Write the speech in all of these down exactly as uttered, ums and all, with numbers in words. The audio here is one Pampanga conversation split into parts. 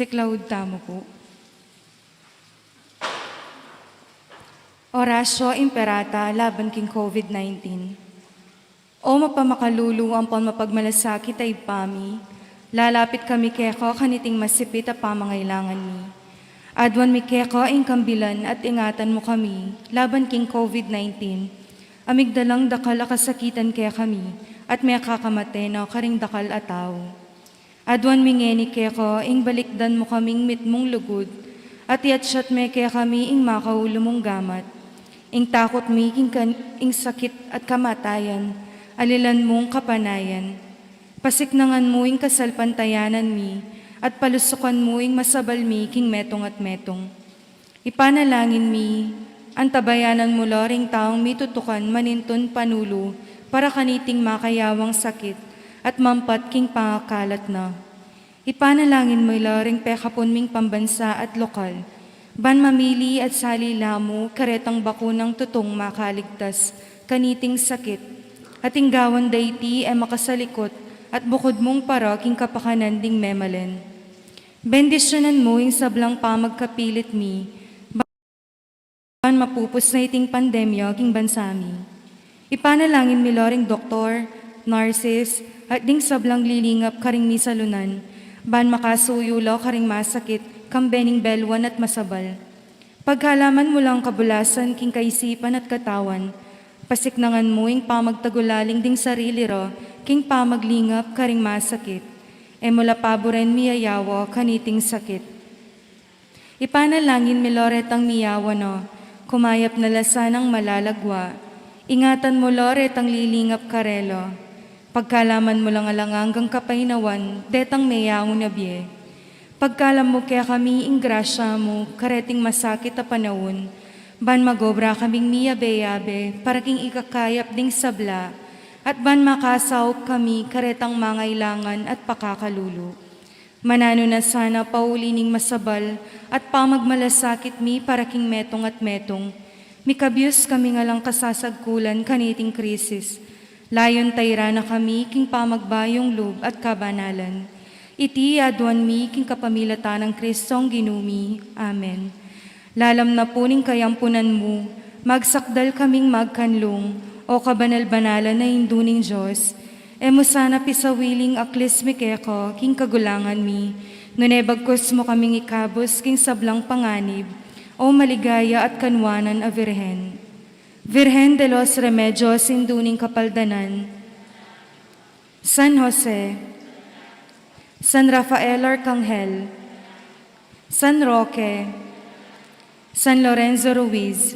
Siklaud tamu pu. Oratio Imperata laban king COVID nineteen. O mapamakalulu ampon mapagmalasakit a Ibpa mi, lalapit kami keka kaniting masipit a pamangailangan mi. Aduan mi keka ing kambilan at ingatan mu kami laban king COVID nineteen, a migdalang dakal a kasakitan kekami at mekakamate no karing dakal a tau. Aduan mi ngeni keka ing balikdan mu kaming mitmung lugud, at iyatsat me kekami ing makaulu mung gamat. Ing takut mi king kan-, ing sakit at kamatayan, alilan mung kapanayan. Pasiknangan mu ing kasalpantayanan mi, at palusukan mu ing masabal mi king metung at metung. Ipanalangin mi, antabayanan mu la ring taung mitutukan manintun panulu para kaniting makayawang sakit at mampat king pangakalat na. Ipanalangin mu la ring pekapun ming pambansa at lokal, ban mamili at sali la mu karetang bakunang tutung makaligtas kaniting sakit, at ing gawan da iti e makasalikut at bukud mung para king kapakanan ding memalen. Bendisyunan mu ing sablang pamagkapilit mi, ban mapupus na iting pandemya king bansa mi. Ipanalangin mi la ring doktor, nurses, at ding sablang lilingap karing misalunan, ban makasuyu la karing masakit, kambe ning belwan at masabal. Pagkalaman mu lang kabulasan king kaisipan at katawan, pasiknangan mu ing pamagtagulaling ding sarili ra, king pamaglingap karing masakit. E mu la paburen miyayawa kaniting sakit. Ipanalangin mi la retang miyawa na, kumayap na la sanang malalagwa. Ingatan mu la retang lilingap karela. Pagkalaman mu lang alang anggang kapaynawan, detang meyangu na bie. Pagkalam mu kekami ing grasya mu, kareting masakit a panaun, ban magobra kaming miyabe-yabe, para king ikakayap ding sabla, at ban makasaup kami, karetang mangailangan at pakakalulu. Mananu na sana pauli ning masabal at pamagmalasakit mi para king metung at metung. Mikabyus kami ngan lang kasasagkulan kaniting krisis. Layun tairan na kami king pamagbayung lub at kabanalan. Iti aduan mi king kapamilatan nang Kristong Ginu mi. Amen. Lalam na pu ning kayampunan mu, magsakdal kaming magkanlung, o kabanal-banalan a Indu ning Dios. E mu sana pisawiling aklis mi keka king kagulangan mi, nune bagkus mu kaming ikabus king sablang panganib, o maligaya at kanwanan a Virgen. Virgen de los Remedios, Indu ning Kapaldanan, San Jose, San Rafael Arcangel, San Roque, San Lorenzo Ruiz,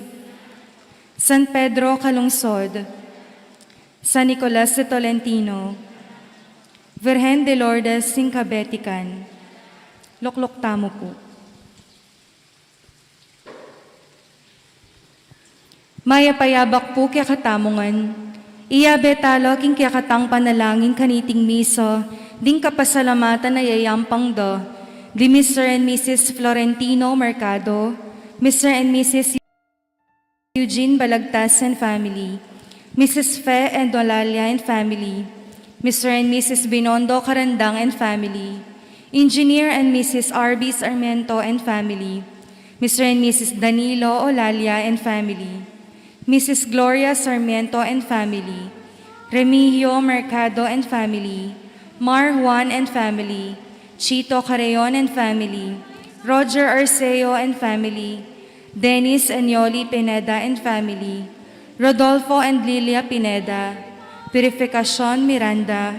San Pedro Calungsod, San Nicolas de Tolentino, Virgen de Lourdes ning Kabetikan. Lukluk tamu pu. Mayap a yabak pu kekatamu ngan. Iyabe tala king kekatang panalangin kaniting misa, ding kapasalamatan a yayampang da di Mister and Missus Florentino Mercado, Mister and Missus Eugene Balagtas and family, Missus Fe and Olalia and family, Mister and Missus Binondo Carandang and family, Engineer and Missus R B Sarmiento and family, Mister and Missus Danilo Olalia and family, Missus Gloria Sarmiento and family, Remigio Mercado and family, Mar Juan and family, Chito Carreon and family, Roger Arceo and family, Dennis and Yoli Pineda and family, Rodolfo and Lilia Pineda, Purificacion Miranda,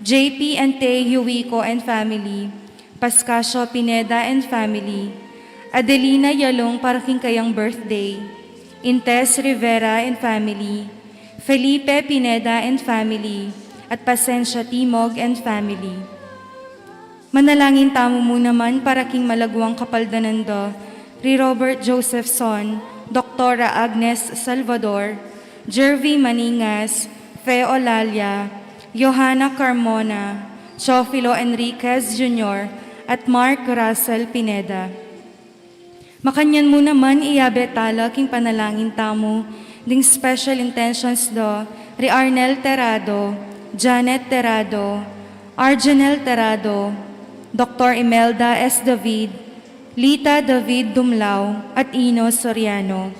J P and Tei Yuico and family, Pascasio Pineda and family, Adelina Yalong para king kayang birthday, Intes Rivera and family, Felipe Pineda and family, at Pasensia Timog and family. Manalangin tamu mu naman para king malagwang kapaldanan da ri Robert Josephson, Doktora Agnes Salvador, Jervy Maningas, Fe Olalia, Johanna Carmona, Teofilo Enriquez Junior, at Mark Russell Pineda. Makanyan mu naman iyabe tala king panalangin tamu ding special intentions da ri Arnel Terrado, Janet Terrado, Arjanel Terrado, Doktor Imelda S. David, Lita David Dumlao, at Ino Soriano.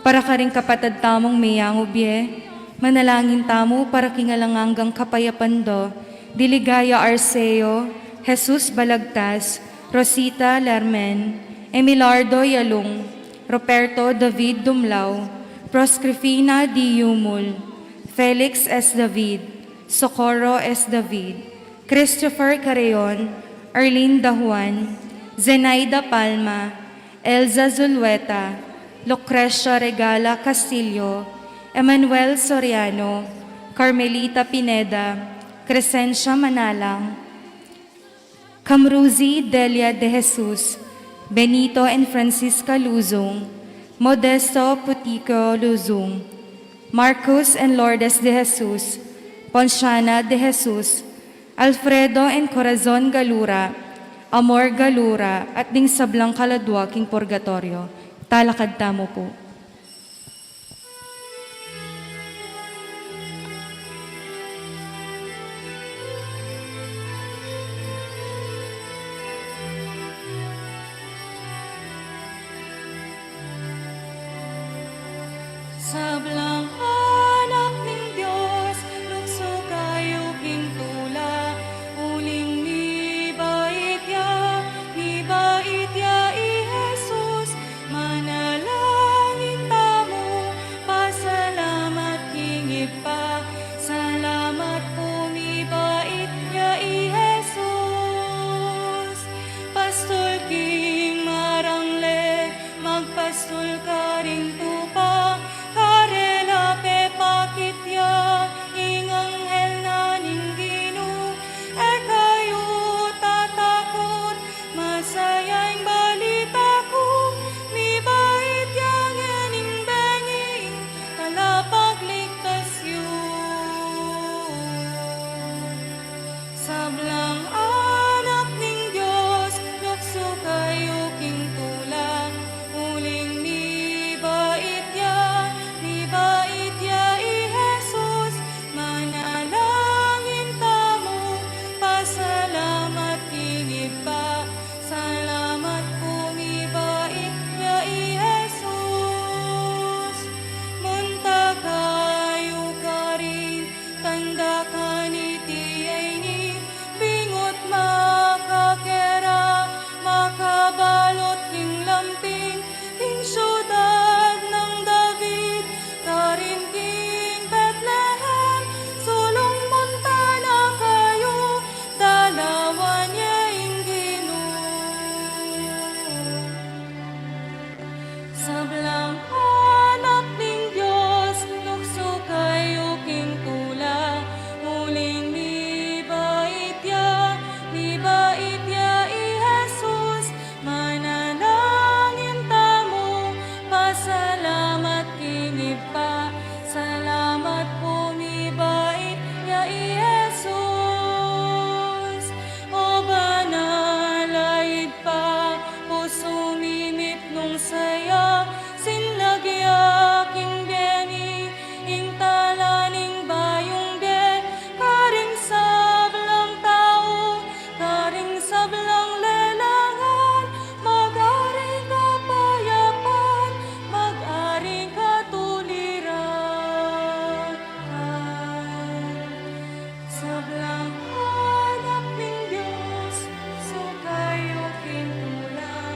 Para karing kapatad tamung meyangu bie, manalangin tamu para king alang anggang kapayapan da di Ligaya Arceo, Jesus Balagtas, Rosita Lermen, Emilardo Yalung, Roberto David Dumlao, Proscrifina D. Yumul, Felix S. David, Socorro S. David, Christopher Carreon, Arlene Dahuan, Zenaida Palma, Elza Zulueta, Lucrecia Regala Castillo, Emmanuel Soriano, Carmelita Pineda, Crescencia Manalang, Camruzi Delia de Jesus, Benito and Francisca Luzon, Modesto Putico Luzon, Marcos and Lourdes de Jesus, Ponciana de Jesus, Alfredo and Corazon Galura, Amor Galura, at ding sablang kaladwa king purgatorio. Talakad tamu pu. Sablang anak ning Dios, luksu kayu king Sulkaring tupa, karela pepakit ya ing anghel na ning Ginu, e kayu tatakut, masaya ing balita ku, mibait ya ngening bengi ing talapagligtas yu. Sablang anak ning Dios, luksu kayu king tula, uling mibait ya, mibait ya i Jesus, manalangin tamu, pasalamat king Ibpa, salamat pu mibait ya i Jesus. Munta kayu karin, tanda kaniti ini, bingut makakera, makabalut king lampin, king siudad nang David, karin king Betlehem, sulung munta na kayu, dalawan ye ing Ginu. Sablang anak ning Dios, luksu kayu king tula, uling mibait ya, mibait ya i Jesus, manalangin tamu, pasalamat king Ibpa, salamat pu mibait ya i Jesus. O banal a Ibpa, pusu mi mitmung saya, sinlagya king bie mi ing tala ning bayung bie, karing sablang tau, karing sablang lelangan, magari kapayapan, magari katuliran. Sablang anak ning Dios, luksu kayu king tula,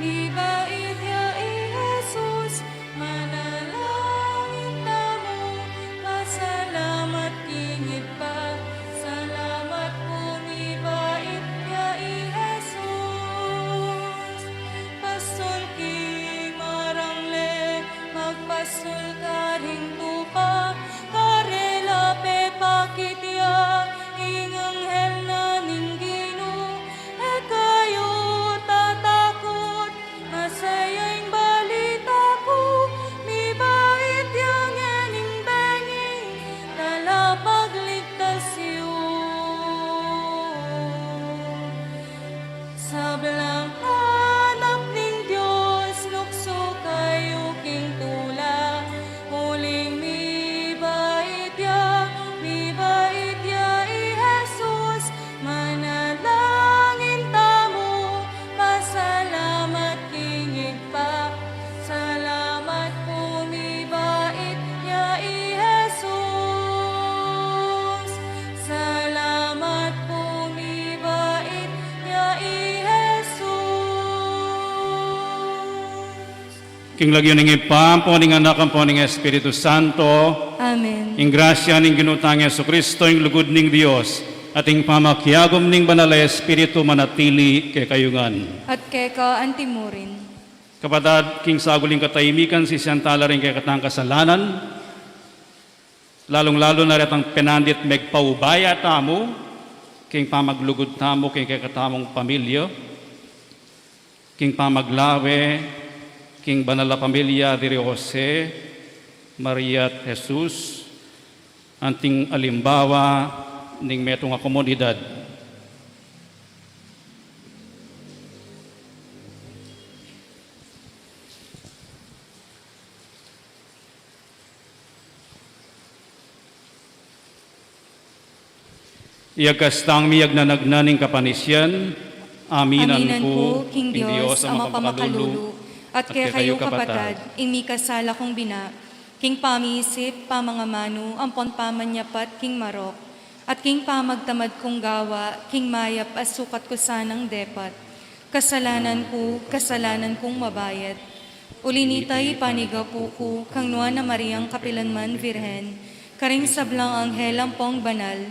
mibait ya i Jesus, manalangin tamu, pasalamat king Ibpa, salamat pu mibait ya i Jesus. Pasul king marangle, magpasul karing tupa, karela pepakit ya ing anghel na ning Ginu, e kayu tatakut, masaya ing balita ku, mibait ya ngening bengi talapagligtas yu. Sablang anak ning Dios, luksu kayu king tula, uling mibait ya, mibait ya i Jesus, manalangin tamu, pasalamat king Ibpa, salamat pu mibait ya i Jesus, salamat pu mibait ya i Jesus. King lagyu ning Ibpa, ampo ning Anak, ampo ning Espiritu Santo. Amen. Ing grasya ning Ginu tang Jesucristo, ing lugud ning Dios, at ing pamakiagum ning Banal a Espiritu manatili kekayu ngan. At keka antimurin. Kapatad, king saguling katahimikan, sisian tala ring kekatang kasalanan, lalung-lalu na retang penandit megpaubaya tamu, king pamaglugud tamu, king kekatamung pamilya, king pamaglawe, king banal a pamilya diri Jose, Maria at Jesus, anting alimbawa ning metung a komunidad. Iyagkas tang miyagnanagnan ning kapanisian, aminan ku king Dios a mapamakalulu, at kekayu kapatad, ing mikasala kung bina, king pamiisip, pamangamanu, ampon pamanyapat king marok, at king pamagtamad kung gawa king mayap a sukat ku sanang depat. Kasalanan ku, kasalanan kung mabayat. Uli nita, ipanigapu ku kang Nuan a Mariang kapilanman Virgen, karing sablang anghel ampong banal,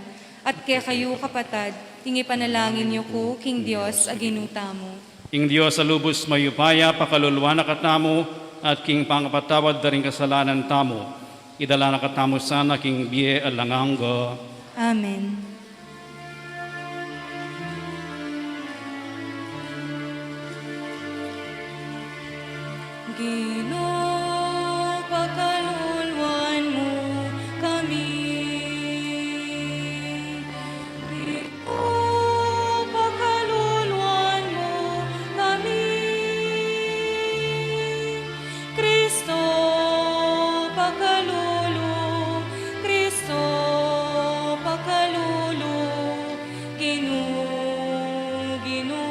at kekayu kapatad, ing ipanalangin yu ku king Dios a Ginu tamu. Ing Dios a lubus mayupaya pakaluluan na katamu, at king pangapatawad da ring kasalanan tamu, idala na katamu sana king bie alang angga. Amen. Ginu, pakaluluan mu kami. Ginu, pakaluluan mu kami. Kristo, pakalulu, Kristo, pakalulu, Ginu, Ginu,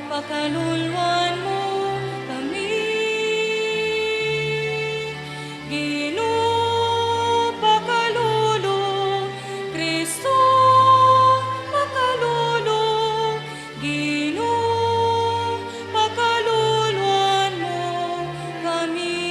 pakaluluan mu kami. Ginu, pakalulu, Kristo, pakalulu, Ginu, pakaluluan mu kami.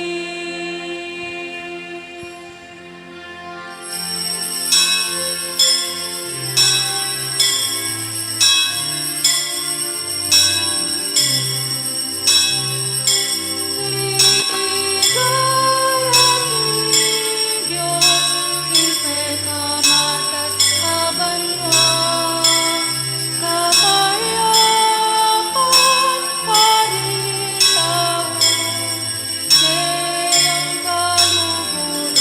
Keyang kaluguran,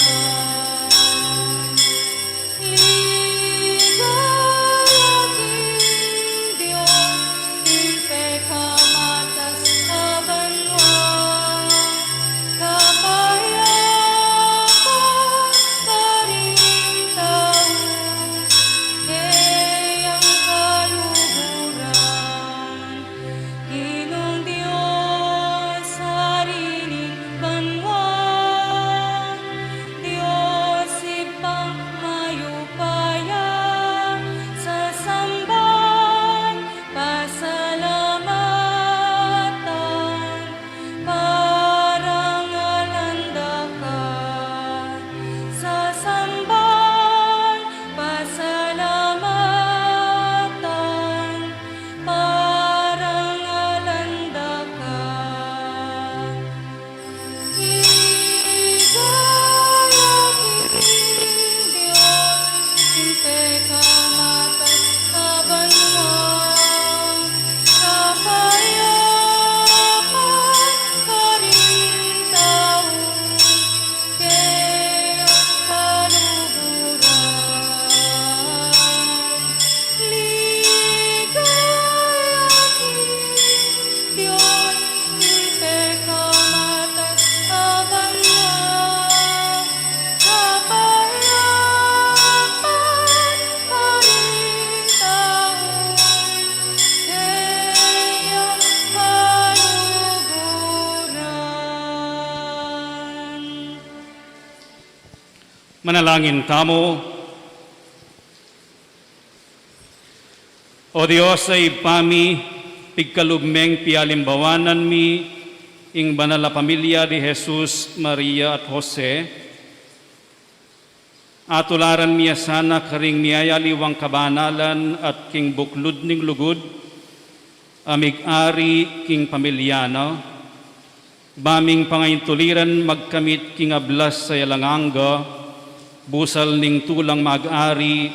ligaya king Dios, king pekamatas a banua, kapayapan karing tau, keyang kaluguran. Ginung Dios, Ari ning banua, Dios Ibpang mayupaya, sasamban, pasalamatan, parangalan da ka, sasamban, pasalamatan, parangalan da ka. Ligaya king Dios, king pekamatas a banua, kapayapan karing tau, keyang kaluguran. Ligaya king Dios, king pekamatas a banua, kapayapan karing tau, keyang kaluguran. Manalangin tamu. O Dios a Ibpa mi, pigkalub meng pialimbawanan mi ing banal a pamilya di Jesus, Maria, at Jose, atularan mi ya sana karing miyayaliwang kabanalan at king buklud ning lugud, a mig-ari king pamilya na, ba ming pangaintuliran magkamit king ablas a alang angga, busal ning tulang mag-ari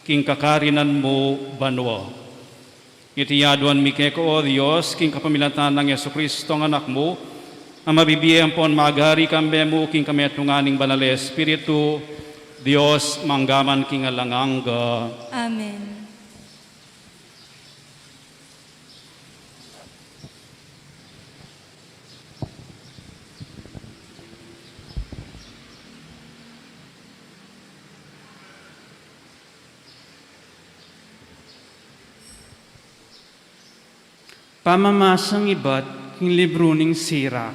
king kakarinan mu banua. Iti aduan mi keka, O Dios, king kapamilatan nang Jesucristo a Anak mu, a mabibie ampon mag-ari kambe mu king kametungan ning Banal a Espiritu, Dios, mangga man king alang angga. Amen. Pamamasang ibat king libru ning Sirach.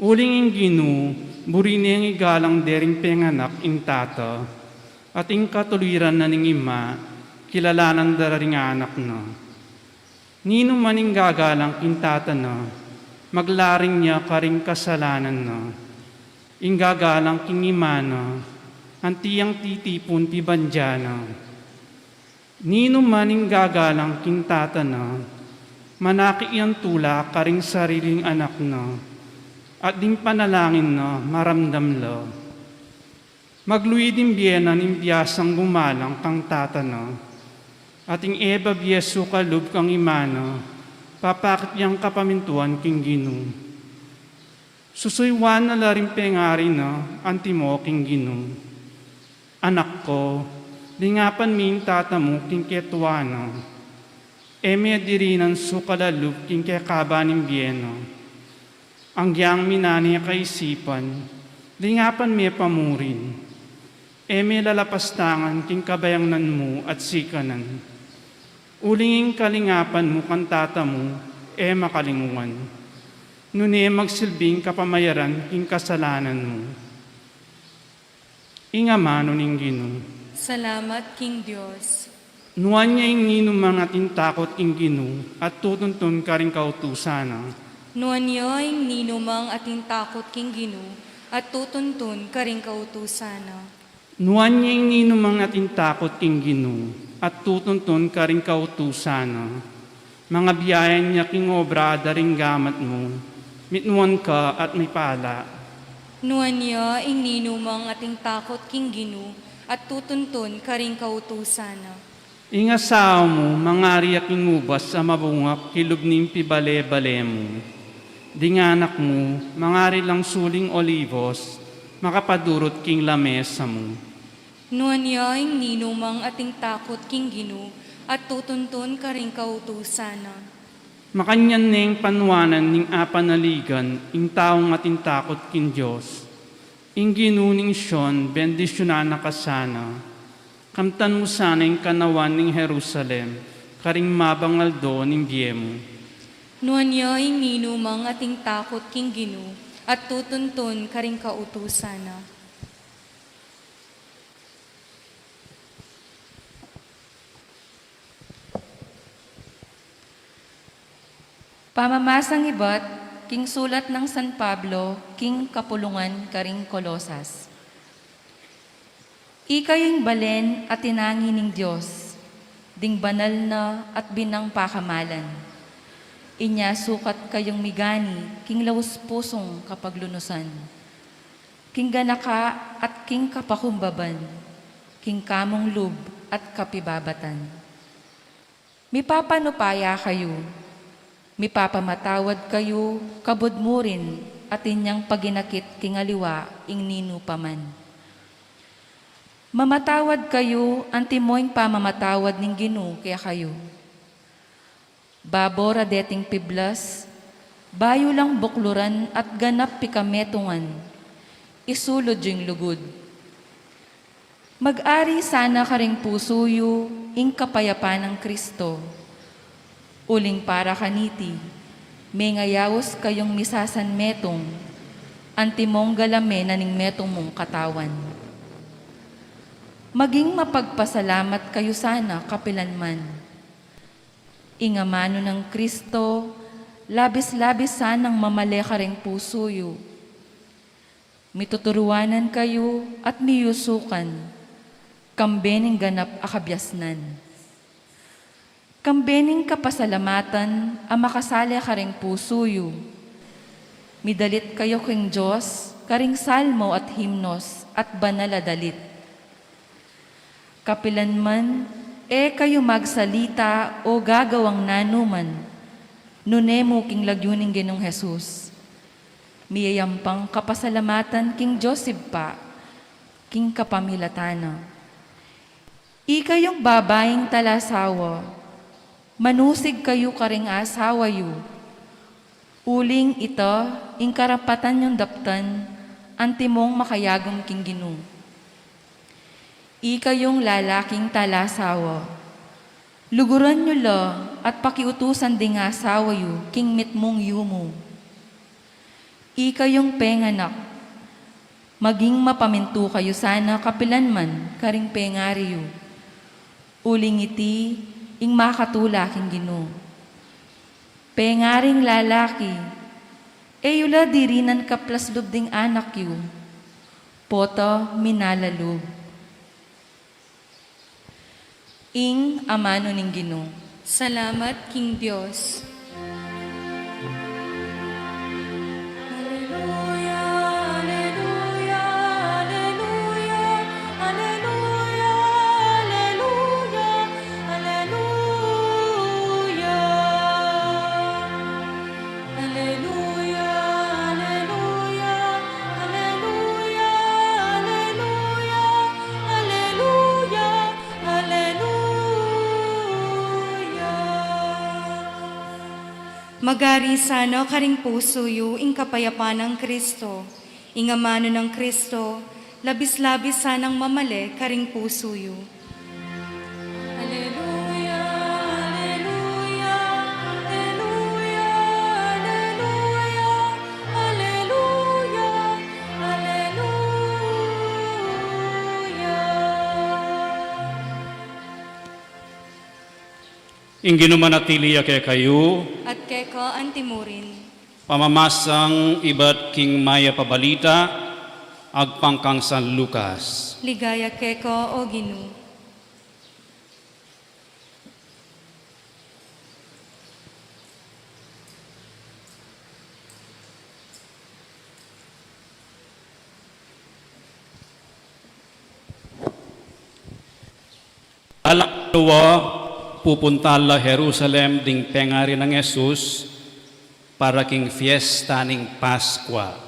Uling ing Ginu, buri neng igalang dering penganak ing tata, at ing katuliran na ning ima, kilalanan da ring anak na. Ninu man ing gagalang king tata na, maglaring ya karing kasalanan na. Ing gagalang king ima na, anti yang titipun pibandia na. Ninu man ing gagalang king tata na, Manaki yang tula karing sariling anak na, at ding panalangin na maramdam la. Magluid ing bie na ning biasang gumalang kang tata na, at ing e babie sukalub kang ima na, papakit yang kapamintuan king Ginu. Susuyuan na la ring pengari na, antimo king Ginu. Anak ku, lingapan me ing tata mu king ketuan na. E me dirinan sukalalub king kekaba ning bie na. Agyang minane kaisipan, lingapan me pa mu rin. E me lalapastangan king kabayangnan mu at sikanan. Uling ing kalingapan mu kang tata mu, e makalingwan. Nune magsilbing kapamayaran king kasalanan mu. Ing amanu ning Ginu. Salamat king Dios. Nuan ya ing ninumang atin takut king Ginu, at tutuntun karing kautusan na. Nuan ya ing ninumang atin takut king Ginu, at tutuntun karing kautusan na. Nuan ya ing ninumang atin takut king Ginu, at tutuntun karing kautusan na. Mangabiayan ya king obra da ring gamat mu, mitmuan ka at mipala. Nuan ya ing ninumang atin takut king Ginu, at tutuntun karing kautusan na. Ing asawa mu, mangari ya king ubas a mabunga kilub ning pibale-bale mu. Ding anak mu, mangari lang suling olibos, makapadurut king lamesa mu. Nuan ya ing ninumang atin takut king Ginu, at tutuntun karing kautusan na. Makanyan neng panuanan ning apanaligan ing taung atin takut king Dios. Ing Ginu ning Sion, bendisyunan na ka sana. Kamtan mu sana ing kanawan ning Jerusalem, karing mabang aldo ning bie mu. Nuan ya ing ninumang atin takut king Ginu, at tutuntun karing kautusan na. Pamamasang ibat king sulat nang San Pablo king kapulungan karing Colosas. Ikayu ing balen a tinangi ning Dios, ding banal na at binang pakamalan. Inya sukat kayung migani king laus pusung kapaglunusan, king ganaka at king kapakumbaban, king kamung lub at kapibabatan. Mipapanupaya kayu, mipapamatawad kayu, kabud mu rin atin yang paginakit king aliwa ing ninu pa man. Mamatawad kayu, antimo ing pamamatawad ning Ginu kekayu. Babo ra deting piblas, bayu lang bukluran at ganap pikametungan, isulud yu ing lugud. Mag-ari sana karing pusu yu ing kapayapan nang Kristo. Uling para kaniti, mengayaus kayung misasanmetung, antimong galame na ning metung mung katawan. Maging mapagpasalamat kayu sana kapilan man. Ing amanu nang Kristo, labis-labis sanang mamale karing pusu yu. Mituturuanan kayu at miyusukan, kambe ning ganap a kabiasnan. Kambe ning kapasalamatan a makasale karing pusu yu. Midalit kayu king Dios, karing salmo at himnos at banal a dalit. Kapilan man, e kayu magsalita o gagawang nanuman, nune mu king lagyu ning Ginung Jesus. Miyayampang kapasalamatan king Dios Ibpa, king kapamilatan na. Ikayung babaing talasawa, manusig kayu karing asawa yu. Uling ita ing karapatan yung daptan, antimong makayagum king Ginu. Ikayung lalaking talasawa, luguran yu la at pakiutusan ding asawa yu king mitmung yumu. Ikayung penganak, maging mapamintu kayu sana kapilan man karing pengari yu. Uling iti ing makatula king Ginu. Pengaring lalaki, e yu la dirinan kaplaslub ding anak yu, pota minalalub. Ing amanu ning Ginu. Salamat king Dios. Magari sana karing pusu yu ing kapayapan nang Kristo, ing amanu nang Kristo, labis-labis sanang mamale karing pusu yu. Aleluya, aleluya, aleluya, aleluya, aleluya, aleluya. Ing Ginu manatili ya kekayu. At keka antimurin. Pamamasang ibat king Mayap a Balita agpang kang San Lucas. Ligaya keka, o Ginu. Alang banua, pupunta la Jerusalem ding pengari nang Jesus para king fiesta ning Paskua.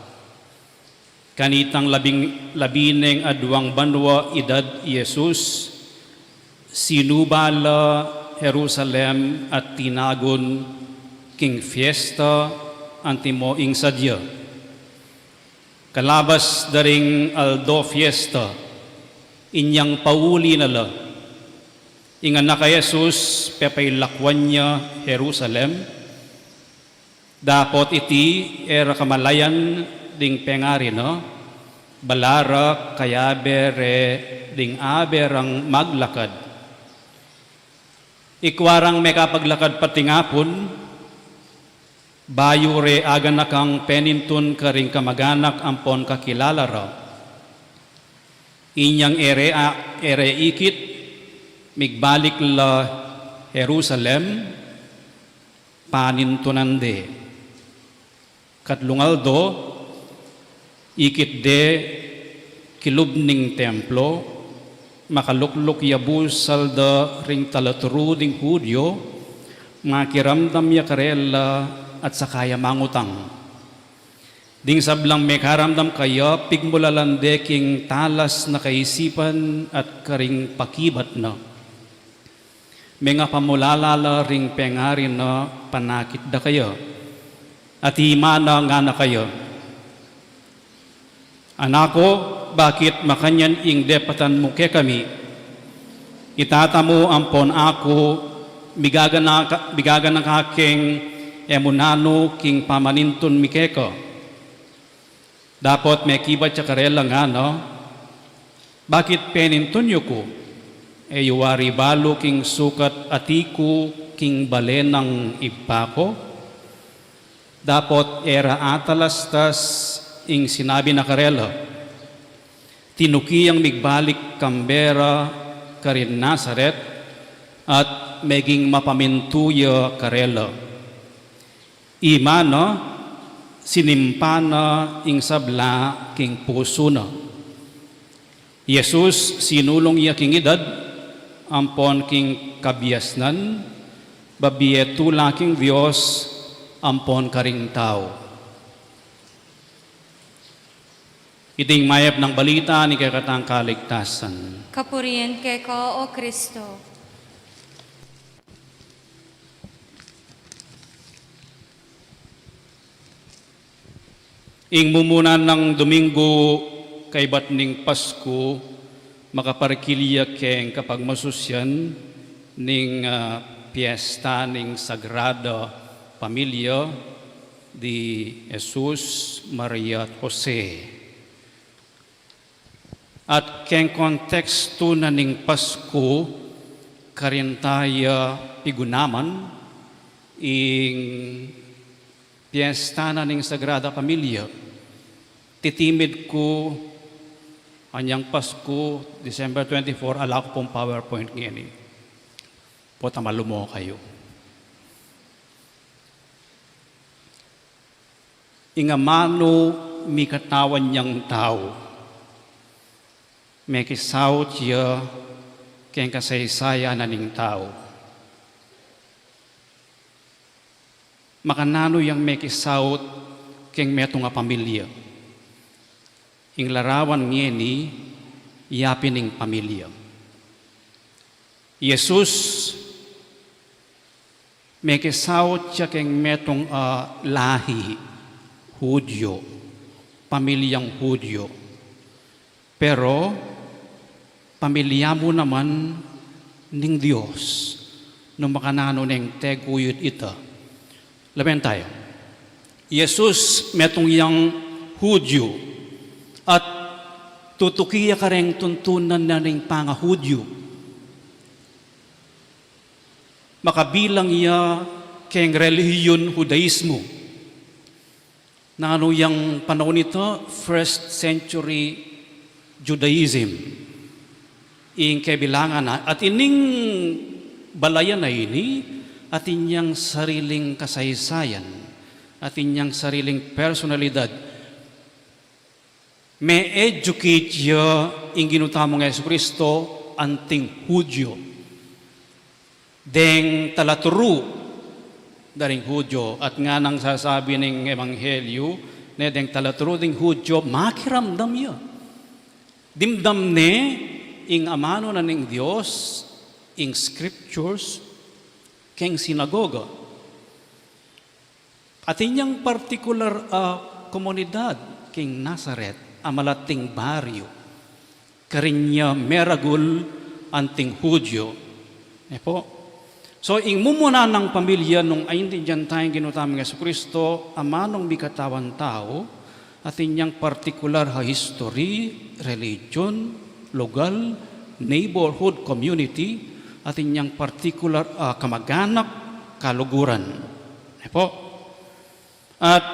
Kanitang labing, labineng aduang banua idad i Jesus, sinuba la Jerusalem at tinagun king fiesta antimo ing sadya. Kalabas da ring aldo fiesta, inyang pauli na la ing anak a Jesus, pepailakwan ya Jerusalem, dapot iti e ra kamalayan ding pengari na, balarak kayabe re ding abe rang maglakad. Ikua rang mekapaglakad pa tinapun, bayu re aganakang penintun karing kamaganak ampon kakilala ra. Inyang e re a-, e re ikit, migbalik la Jerusalem, panintunan de. Katlung aldo, ikit de kilub ning templo, makalukluk ya busal da ring talaturu ding Judio, makiramdam ya karela at saka ya mangutang. Ding sablang mekaramdam kaya, pigmulalan de king talas na kaisipan at karing pakibat na. Mengapamulala la ring pengari na panakit da kaya. At imana ngana kaya, "Anak ku, bakit makanyan ing depatan mu kekami? I tata mu ampon aku, migaganaka, migaganaka keng e mu nanu king pamanintun mi keka." Dapot mekibat ya karela ngana, "Bakit penintun yu ku? E yu wari balu king sukat ati ku king bale nang Ibpa ku?" Dapot e ra atalastas ing sinabi na karela. Tinuki yang migbalik kambe ra karin Nazaret at meging mapamintu ya karela. Imana, sinimpa na ing sabla king pusu na. Jesus sinulung ya king idad ampon king kabiasnan, babie tula king Dios ampon karing tau. Iting mayap nang balita ning kekatang kaligtasan. Kapurian keka, o Kristo. Ing mumuna nang Domingo kaybat ning Pasku, makaparikil ya keng kapagmasusian ning, ah, piesta ning Sagrada Familia di Jesus, Maria, at Jose. At keng kontekstu na ning Pasku, karin ta ya pigunaman ing piesta na ning Sagrada Familia. Titimid ku anyang Pasku, December twenty-four, ala ku pung PowerPoint ngeni. Pota malumo kayu. Ing amanu mikatawan yang tau, mekisaut ya keng kasaysayan na ning tau. Makananu yang mekisaut keng metung a pamilya? Ing larawan ngeni, yapi ning pamilya. Jesus, Mekisaut ya keng metung a lahi Hudyo, pamilyang Hudyo. Pero pamilya mu naman ning Dios, no makananu neng tekuyut ita. Lawen taya. I Jesus metung yang Hudyo at tutuki ya kareng tuntunan na ning pangahudyo. Makabilang ya keng relihiyun Hudaismo. Nanu yang panaun ita, first century Judaism, ing kebilangan na, at ining balayan a ini atin yang sariling kasaysayan, atin yang sariling personalidad. Me-educate ya ing Ginu tamung Jesucristo anting Hudyo, deng talaturu da ring Hudyo. At nganang sasabi ning Ebanghelyo, ne deng talaturu ding Hudyo, makiramdam ya. Dimdam ne ing amanu na ning Dios, ing scriptures, keng sinagoga. Atin yang partikular a komunidad king Nazaret, a malating baryo, karin ya meragul anting Hudyo. E pu? So, ing mumuna nang pamilya nung aintindian taya ing Ginu tamung Jesucristo a manung mikatawan tau, atin yang partikular a history, religion, lugal, neighborhood, community, atin yang partikular a kamaganak, kaluguran. E pu? At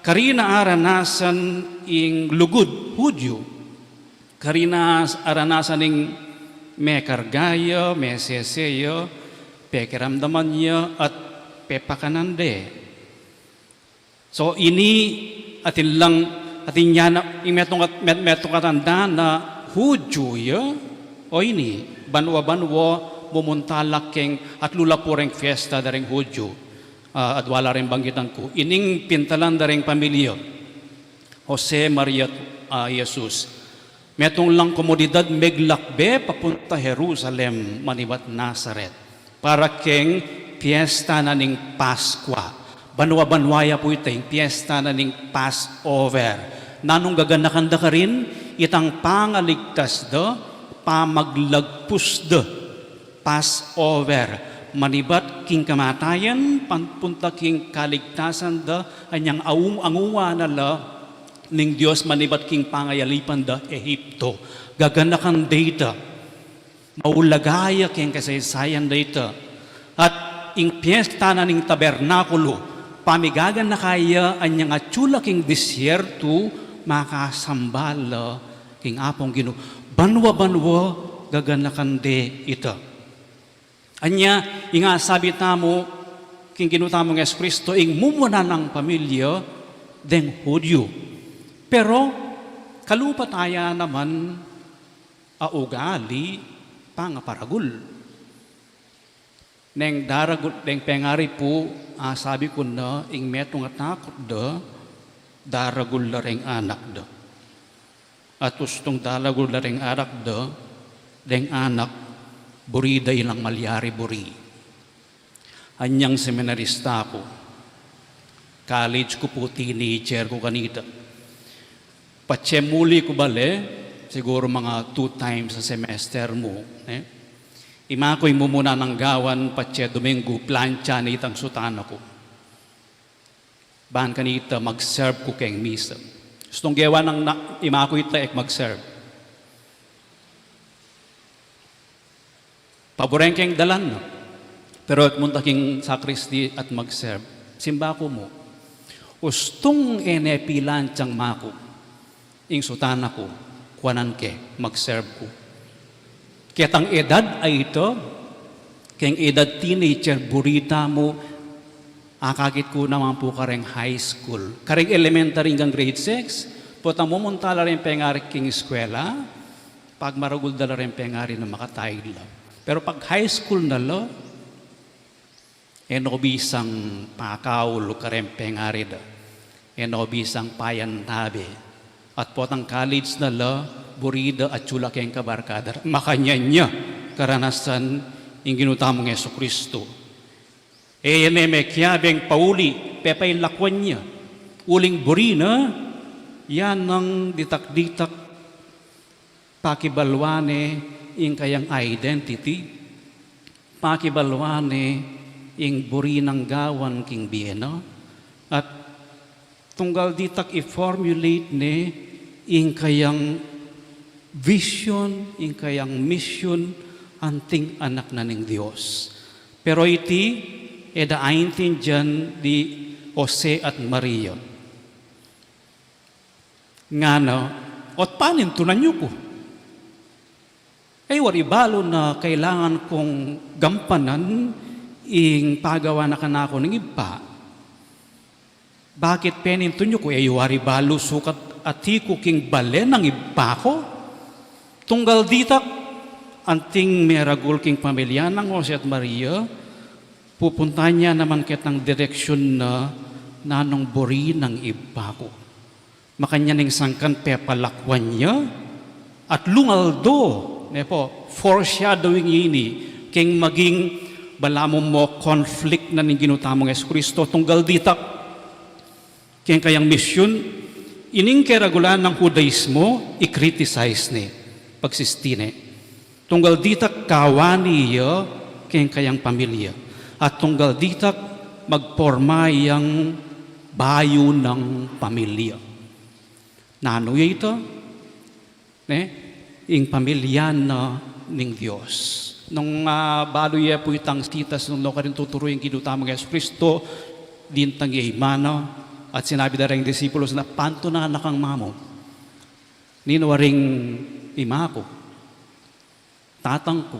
karin a aranasan ing lugud Hudyo, karin a aranasan ing mekarga ya, mesese ya, pekiramdaman ya, at pepakanan de. So, ini atin lang, atin ya na, ing metung at, met-, metung a tanda na Hudyo ya, o ini, banwa-banwa, mumunta la keng, at lula pu reng fiesta da ring Hudyo. Ah, adwa la ring banggitan ku. Ining pintalan da ring pamilya Jose, Maria, ah, Jesus. Metung lang komunidad meglakbe papunta Jerusalem manibat Nazaret para keng piesta na ning Paskwa. Banwa-banwa ya pu ita ing piesta na ning Passover. Nanung gaganakan da karin? Itang pangaligtas da, pamaglagpus da. Passover, manibat king kamatayan, papunta king kaligtasan da, anyang aung-, anguwa na la ning Dios manibat king pangayalipan da Ehipto. Gaganakan da ita, maulaga ya keng kasaysayan da ita. At ing piesta na ning Tabernakulo, pamigaganaka ya anyang atsu la king disyertu, makasamba la king Apung Ginu. Banwa-banwa gaganakan de ita. Anya, ing asabi tamu king Ginu tamung Jesucristo, ing mumuna nang pamilya deng Hudyo. Pero kalupa taya naman a ugali, pangaparagul. Neng daragul, neng pengari pu, asabi ku na ing metung a takut da, daragul da reng anak da. At ustung daragul da reng anak da, deng anak, buri da ilang malyari buri. Anyang seminarista ku, college ku pu, teenager ku kanita. Patse muli ku bale, siguru mga two times a semester mu, e? Ima ku ing mumuna nang gawan, patse Dominggu, plantsa na itang sutana ku. Ban kanita mag-serve ku keng misa. Ustung gewa nang na, ima ku ita e ku mag-serve. Paburen keng dalan, no? Pero e ku munta king sakristi at mag-serve. Simba ku mu. Ustung e ne pilantsang maku ing sutana ku, kuanan ke, mag-serve ku. Ketang edad a ita, keng edad teenager, buri tamu, akakit ku naman pu kareng high school. Kareng elementary anggang grade six, potang mumunta la reng pengari king eskwela, pagmaragul da la reng pengari na makatayud la. Pero pag high school na la, e no bisang pakaul kareng pengari da. E no bisang payantabe. At potang college na la, buri da atsu la keng kabarkada da. Makanyan ya karanasan ing Ginu tamung Jesucristo. E ya ne mekiabeng pauli, pepailakwan ya. Uling buri na, ya nang ditak-ditak pakibalwan ne ing kayang identity, pakibalwan ne ing buri nang gawan king bie na, at tunggal ditak i-formulate ne ing kayang vision, ing kayang mission, anting anak na ning Dios. Pero iti, e da aintindian di Jose at Maria. Ngana, ot panintunan yu ku? E yu wari balu na kailangan kung gampanan ing pagawa na kanaku ning Ibpa? Bakit penintun yu ku? E yu wari balu sukat ati ku king bale nang Ibpa ku? Tunggal ditak, anting meragul king pamilya nang Jose at Maria, pupuntan ya naman ketang direksyun na nanung buri nang Ibpa ku. Makanyan ing sangkan pepalakwan ya, at lungaldo, ne po, foreshadowing ini, king maging balamu mo conflict na ning Ginu tamung Jesucristo, tunggal ditak, king kayang misyun, ining keragulan nang Judaismo, i-criticize ne, pagsisti ne. Tunggal ditak kawani ya king kayang pamilya. At tunggal ditak magporma yang bayu nang pamilya. Nanu ya ita? Ne? Ing pamilya na ning Dios. Nung, ah, balu ya pu itang sitas nung nukarin tuturu ing Ginu tamung Jesucristo, dintang ya imana, at sinabi da ring disipulus na, "Pantunan na kang mamu. Ninu waring ima ku, tatang ku,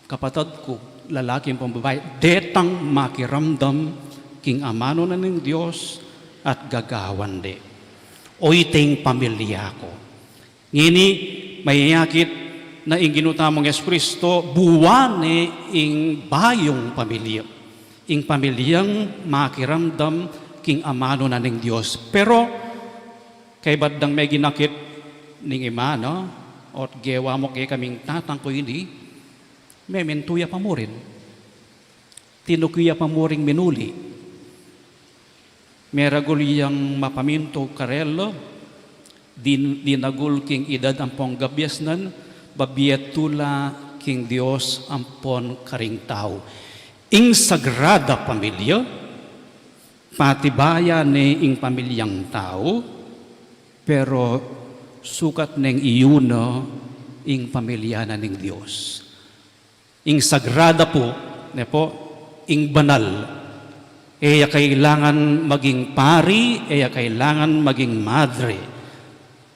kapatad ku, lalaki ampong babai, detang makiramdam king amanu na ning Dios at gagawan de." O iting pamilya ku. Ngeni, mayayakit na ing Ginu tamung Jesucristo, buan ne ing bayung pamilya. Ing pamilyang makiramdam king amanu na ning Dios. Pero, kaybat dang meginakit ning ima na, ot gewa mu kekaming tatang ku ini, memintu ya pa murin. Tinuki ya pa muring minuli. Meragul yang mapamintu karela, din-, dinagul king idad ampong gabiasnan, babie tula king Dios ampon karing tau. Ing sagrada pamilya, patibayan ne ing pamilyang tau, pero sukat neng iyuna ing pamilya na ning Dios. Ing sagrada pu, ne po, ing banal. E ya kailangan maging pari, e ya kailangan maging madre.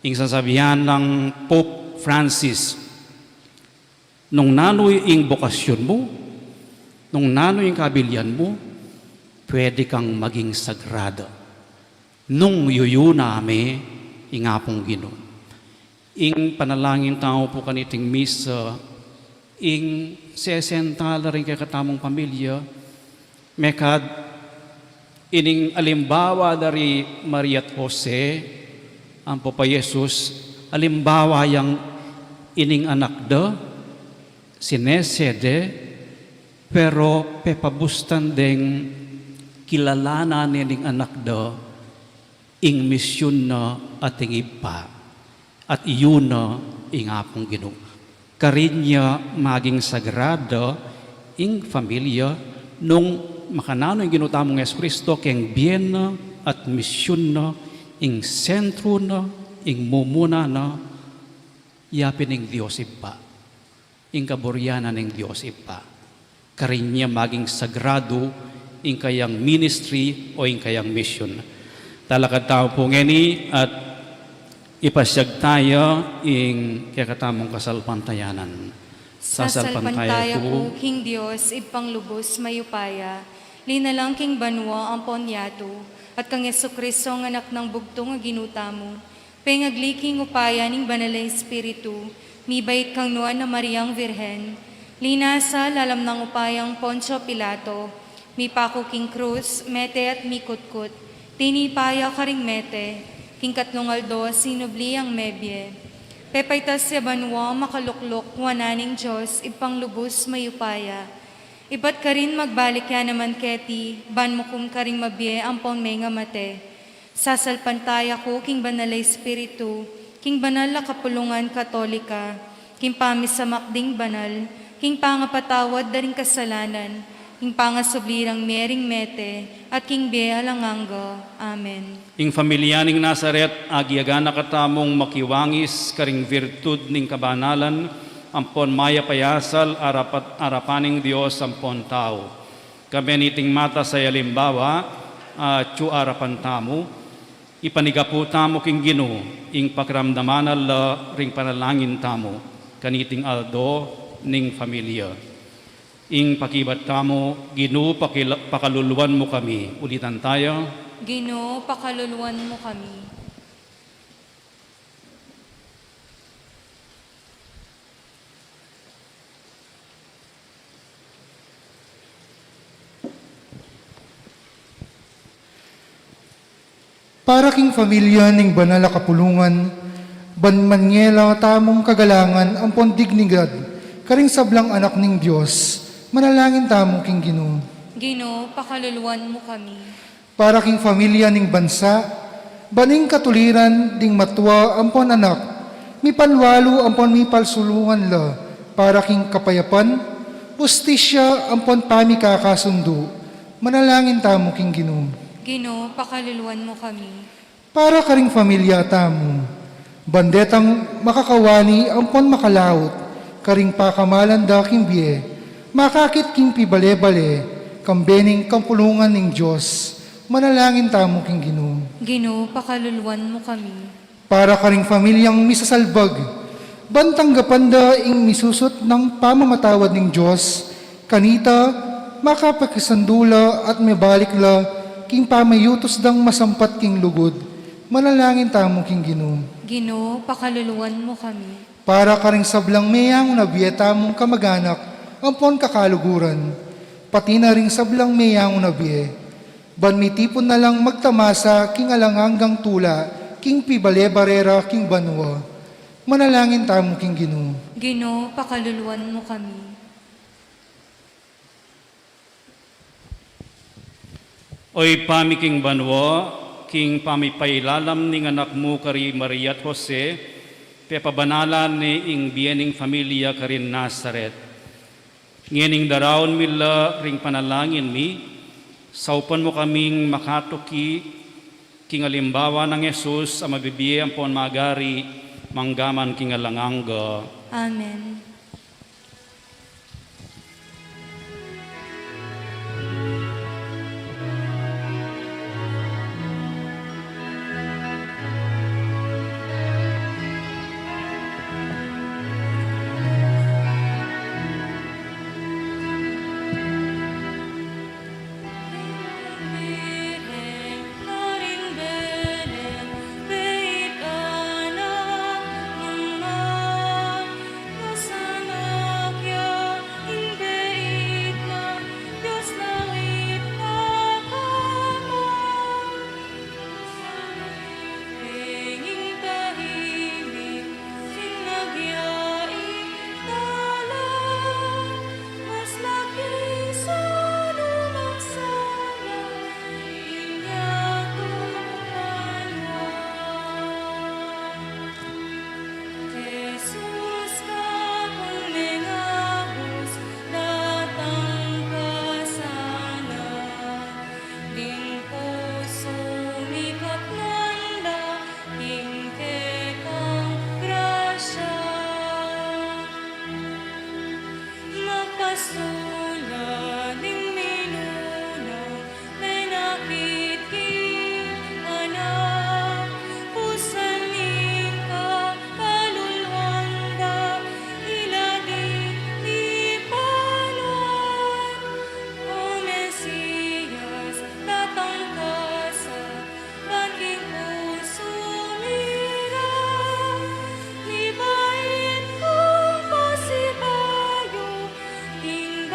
Ing sasabian nang Pope Francis, nung nanu ing bokasyun mu, nung nanu ing kabilian mu, pwede kang maging sagrada. Nung yuyuna me ing Apung Ginu. Ing panalangin tamu pu kaniting misa, ing sesenta la ring kekatamung pamilya, mekad ining alimbawa da ri Maria at Jose, ampo pa Jesus, alimbawa yang ining anak da, sinese de, pero pepabustan deng kilalanan ne ning anak da, ing misyun na at ing Ibpa, at iyuna ing Apung Ginu. Karin ya maging sagrada ing familia nung makananu ing Ginu tamung Jesucristo keng bie na at misyun na, ing sentru na, ing mumuna na, yapin ing Dios Ibpa. Ing kaburian na ning Dios Ibpa. Karin ya maging sagradu ing kayang ministry o ing kayang mission. Talakad tamu pu ngeni at ipasyag taya ing kekatamung kasalpantayanan. Sasalpantaya ku king Dios, Ibpang lubus mayupaya, linalang king banua ampon yatu, at kang Jesucristo, a Anak nang bugtung a Ginu tamu, pengagli king upaya ning Banal a Espiritu, mibait kang Nuan a Mariang Virgen, linasa lalam nang upayang Poncio Pilato, mipaku king krus, mete at mikutkut, tinipa ya karing mete, king katlung aldo sinubli yang mebie. Pepaitas ya banua, makalukluk wanan ning Dios, Ibpang lubus mayupaya. Ibat karin magbalik ya naman keti, ban mukum karing mabie ampon mengamate. Sasalpantaya ku king Banal a Espiritu, king banal a kapulungan Katolika, king pamisamak ding banal, king pangapatawad da ring kasalanan, king pangasubli rang mie ring mete, at king bie alang angga. Amen. Ing familia ning Nazaret, agyag na katamung makiwangis karing virtud ning kabanalan, ampon mayap a asal arapat, arapan ning Dios ampon tau. Kami niting matas a alimbawa, atyu arapan tamu, ipanigapu tamu king Ginu, ing pakiramdaman na la ring panalangin tamu, kaniting aldo ning familia. Ing pakibat tamu, Ginu, pakila-, pakaluluan mu kami. Ulitan taya. Ginu, pakaluluan mu kami. Para king familia ning banal a kapulungan, ban manyela tamung kagalangan ampon dignidad karing sablang anak ning Dios, manalangin tamu king Ginu. Ginu, pakaluluan mu kami. Para king familia ning bansa, ban ing katuliran ding matua ampon anak, mipanwalu ampon mipalsulungan la, para king kapayapan, ustisya ampon pamikakasundu, manalangin tamu king Ginu. Ginu, pakaluluan mu kami. Para karing familia tamu, ban detang makakawani ampon makalaut karing pakamalan da king bie, makakit king pibale-bale, kambe ning kapulungan ning Dios, manalangin tamu king Ginu. Ginu, pakaluluan mu kami. Para karing familiang misasalbag, ban tanggapan da ing misusut nang pamamatawad ning Dios kanita, makapakisandu la at mibalik la king pamayutus dang masampat king lugud, manalangin tamu king Ginu. Ginu, pakaluluan mu kami. Para karing sablang meyangu na bie tamung kamaganak ampon kakaluguran, pati na ring sablang meyangu na bie, ban mitipun na lang magtamasa king alang anggang tula king pibale-bale ra king banua, manalangin tamu king Ginu. Ginu, pakaluluan mu kami. O Ibpa mi king banua, king pamipailalam ning anak mu kari Maria at Jose, pepabanalan ne ing bie ning familia karin Nazaret. Ngening daraun mi la ring panalangin mi, saupan mu kaming makatuki king alimbawa nang Jesus a mabibie ampon magari manggaman king alang angga. Amen. Jesus, kapung mengabus, datang ka sana. Ding pusu mi katnan da ing kekang grasya. Mapasula ding minuna, menakit king anak, pusan ning kakaluluan da, ila ding ipanuan. O Mesias, datang ka sa, ban king pusu mi ra, mibait kung pasibayu, king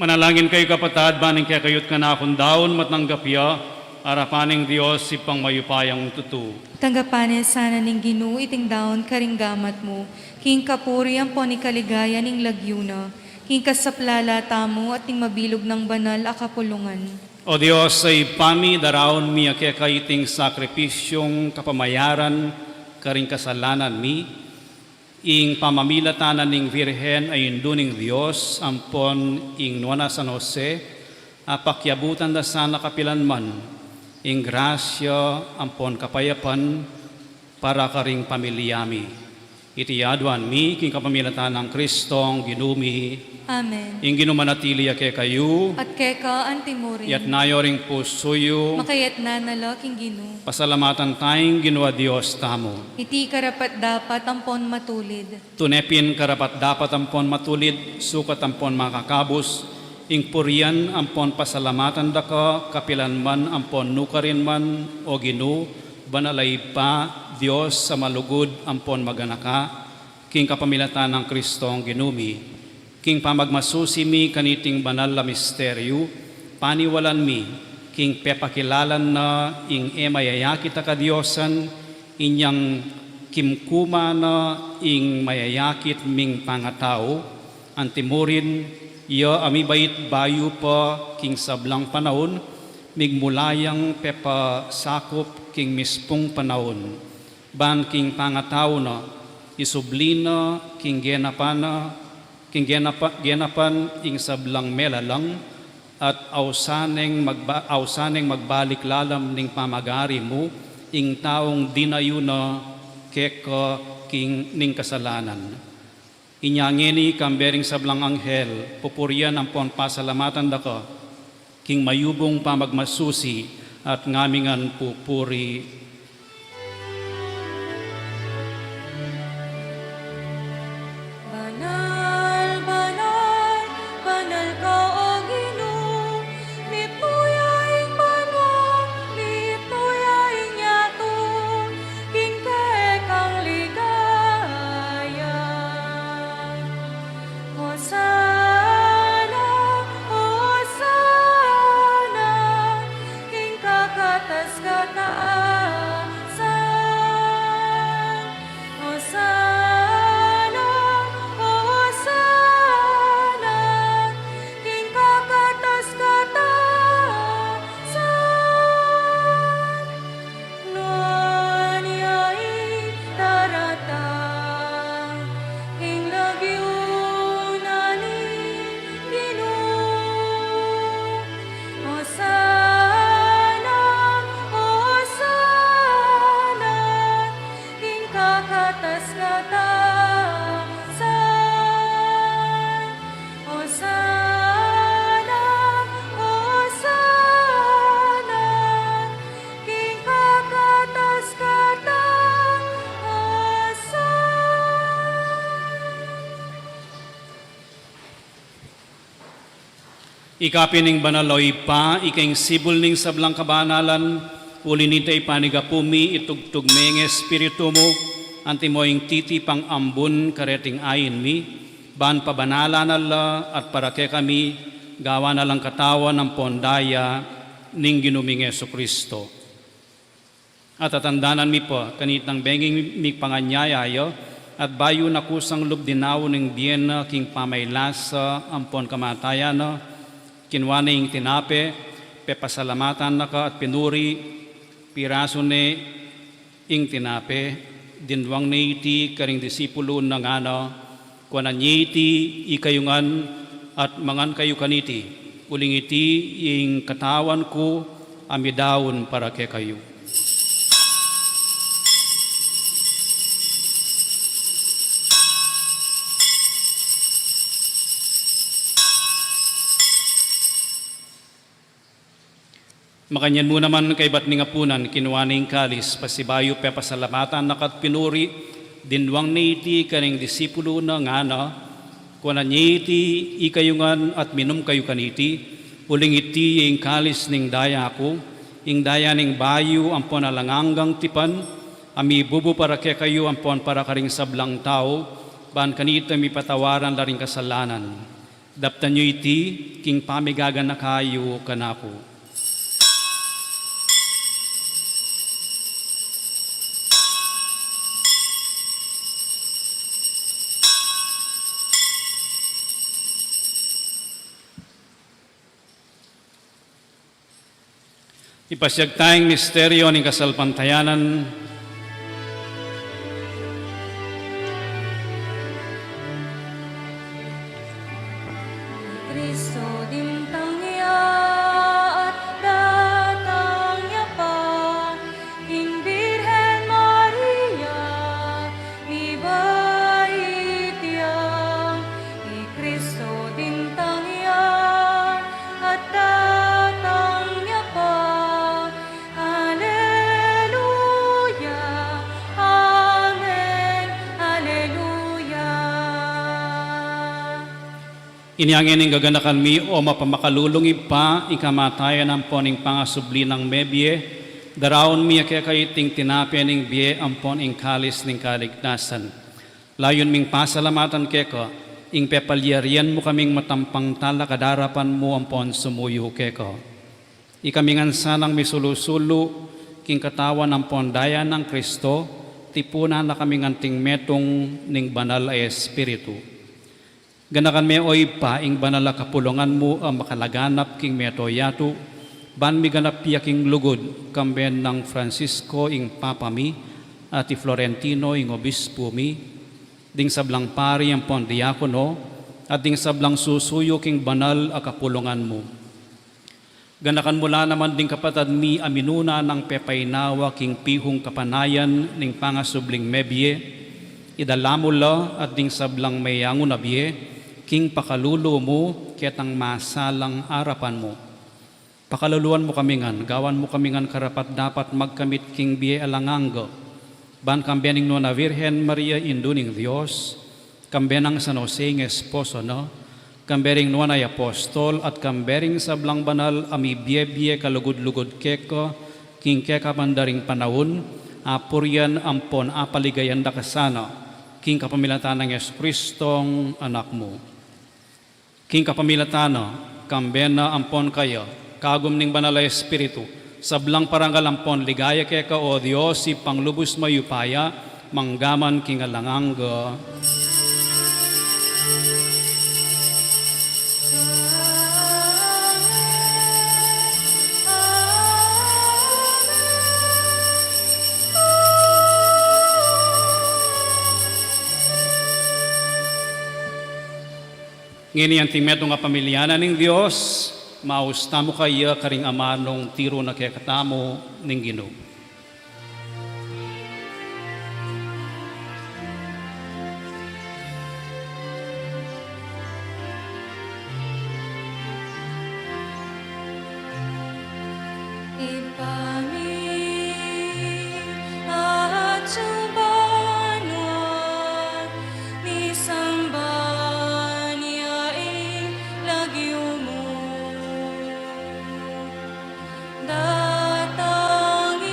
Manalangin kayu, kapatad, ban ing kekayu't kanakung daun matanggap ya arapan ning Dios Ibpang mayupayang tutu. Tanggapan na sana ning Ginu iting daun karing gamat mu, king kapurian ampon ikaligaya ning lagyu na, king kasaplalan tamu at ning mabilug nang banal a kapulungan. O Dios a Ibpa mi, daraun mi keka iting sakripisyung kapamayaran karing kasalanan mi, ing pamamilatan na ning Virgen a Indu ning Dios ampon ing Nuan a San Jose, apakiabutan da sana kapilan man ing grasya ampon kapayapan para karing pamilya mi. Iti aduan mi king kapamilatan nang Kristong Ginu mi. Amen. Ing Ginu manatili ya kekayu. At keka antimurin. Iyatas yu ring pusu yu. Makayatas na la king Ginu. Pasalamatan taya ing Ginu a Dios tamu. Iti karapat-dapat ampon matulid. Tune pin karapat-dapat ampon matulid, sukat ampon makakabus, ing purian ampon pasalamatan da ka kapilan man ampon nukarin man, O Ginu, banal a Ibpa, Dios a malugud ampon maganaka, king kapamilatan nang Kristong Ginu mi. King pamagmasusi mi kaniting banal a misteryu, paniwalan mi king pepakilala na ing e mayayakit a kadiosan, inyang kimkuma na ing mayayakit ming pangatau, antimurin ya a mibait bayu pa king sablang panaun, migmula yang pepasakup king mispung panaun. Ban king pangatau na, isubli na king genapan na, king genapa-, genapan ing sablang melalang, at ausan neng magba-, ausan neng magbalik lalam ning pamagari mu, ing taung dinayu na keka king ning kasalanan. Inya ngeni kambe ring sablang anghel, pupurian ampon pasalamatan da ka, king mayubung pamagmasusi at ngamingan pupuri. Banal, banal, banal ka, O Ginu, mipuya ing banua, mipuya ing yatu, king kekang ligaya. Hosana, Hosana, king kakatas-katasan. Hosana, Hosana, king kakatas-katasan. Nuan ya ing daratang king lagyu na ning Ginu. Hosana, Hosana, king kakatas-katasan. Hosana, Hosana, king kakatas-katasan. Ika pin ing banal, O Ibpa, ika ing sibul ning sablang kabanalan, uli na nita ipanyawad mi, itubud me ing Espiritu mu, antimo ing titipang ambun kareting ain mi, ban pabanalan na la at para kekami, gawan na lang katawan ampon daya ning Ginu ming Jesucristo. At tatandanan mi pa, kanitang bengi mipanganyaya ya, at bayu na kusang lub dinaun ing bie na king pamaylasa ampon kamatayan na, kinua ne ing tinape, pepasalamatan na ka at pinuri, pirasu ne ing tinape, dinwang ne iti karing disipulun na ngana, kuanan ye iti ikayu ngan at mangan kayu kaniti, uling iti ing katawan ku a midaun para kekayu. Makanyan mu naman kaybat ning apunan, kinua ne ing kalis, pasibayu pepasalamatan na ka at pinuri, dinwang ne iti karing disipulun na ngana, kuanan ye iti ikayu ngan at minum kayu kaniti, uling iti ing kalis ning daya ku, ing daya ning bayu ampon alang anggang tipan, a mibubu para kekayu ampon para karing sablang tau, ban kanita mipatawaran la ring kasalanan. Daptan yu iti king pamigaganaka yu kanaku. Ipasiag taya ing misteryu ning kasalpantayanan. I Kristo dimtang ya at datang ya pa, ing Birhen Maria mibait ya. I Kristo dimtang ya at datang ya pa. Aleluya, amen, aleluya. Inya ngeni gaganakan mi, o mapamakalulung Ibpa, ing kamatayan ampon ing pangasubli nang mebie, daraun mi keka iting tinape ning bie ampon ing kalis ning kaligtasan. Layun ming pasalamatan keka ing pepalyarian mu kaming matampang talakad king arapan mu ampon sumuyu keka. Ikami ngan sanang misulu-sulu king katawan ampon daya nang Kristo, tipunan na kami ngan king metung ning Banal a Espiritu. Ganakan me, o Ibpa, ing banal a kapulungan mu a makalaganap king mabilug a yatu, ban miganap ya king lugud, kambe nang Francisco ing Papa mi, at i Florentino ing Obispu mi, ding sablang pari ampon diakono, at ding sablang susuyu king banal a kapulungan mu. Ganakan mu la naman ding kapatad mi a minuna nang pepainawa king pihung kapanayan ning pangasubling mebie, idala mu la at ding sablang meyangu na bie king pakalulu mu ketang masalang arapan mu. Pakaluluan mu kami ngan, gawan mu kami ngan karapat-dapat magkamit king bie alang angga, ban kambe ning Nuan a Virgen Maria, Indu ning Dios, kambe nang San Jose ing esposo na, kambe ring nuan a apostol, at kambe ring sablang banal a mibie-bie kalugud-lugud keka, king keka man da ring panaun, apurian ampon apaligayan da ka sana, king kapamilatan nang Jesucristong Anak mu. King kapamilatan na, kambe na ampon kaya, kagum ning Banal a Espiritu, sablang parangal ampon ligaya keka, o Dios, Ibpang lubus mayupaya, mangga man king alang angga. Ngeni anting metung a pamilyanan ning Dios, maus tamu kaya karing amanung tiru na kekatamu ning Ginu. Ibpa mi, atsu ka banua, misamban ya ing lagyu mu. Datang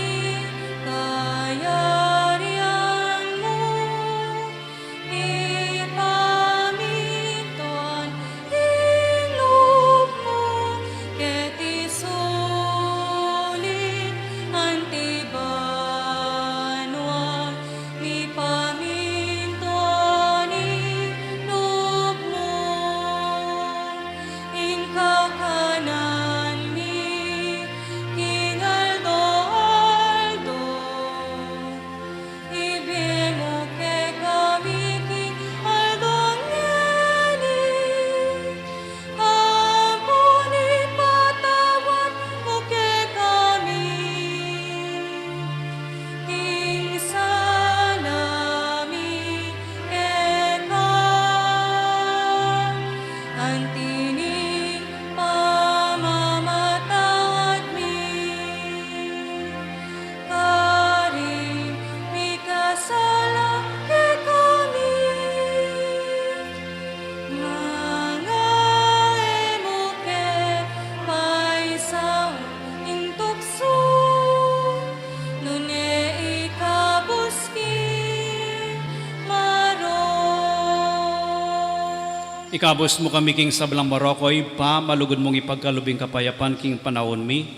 Ikabus mu kami king sablang marok, o Ibpa, malugud mung ipagkalub ing kapayapan king panaun mi,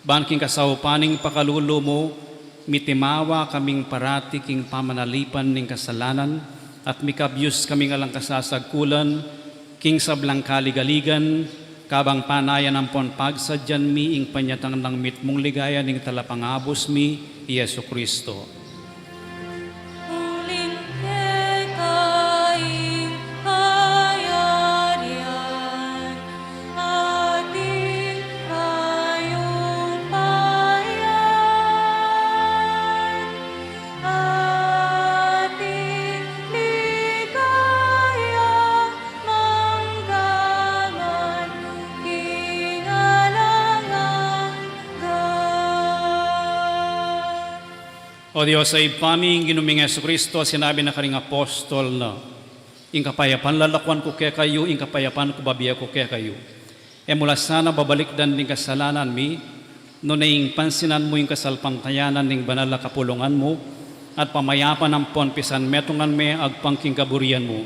ban king kasaupan ning pakalulu mu, mitimawa kaming parati king pamanalipan ning kasalanan, at mikabyus kaming alang kasasagkulan king sablang kaligaligan, kabang panayan ampon pagsadyan mi ing panyatang nang mitmung ligaya ning Talapangabus mi, i Jesucristo. Uling keka ing kayarian, ating kayupayan, ating ligaya, manggaman king alang angga. O Dios a Ibpa mi, ing Ginu ming Jesucristo, sinabi na karing apostol na, ing kapayapan lalakuan ku kekayu, ing kapayapan ku babie ku kekayu. E mu la sana babalikdan ding kasalanan mi, nune ing pansinan mu ing kasalpantayanan ning banal a kapulungan mu, at pamayapan ampon pisanmetungan me agpang king kaburian mu.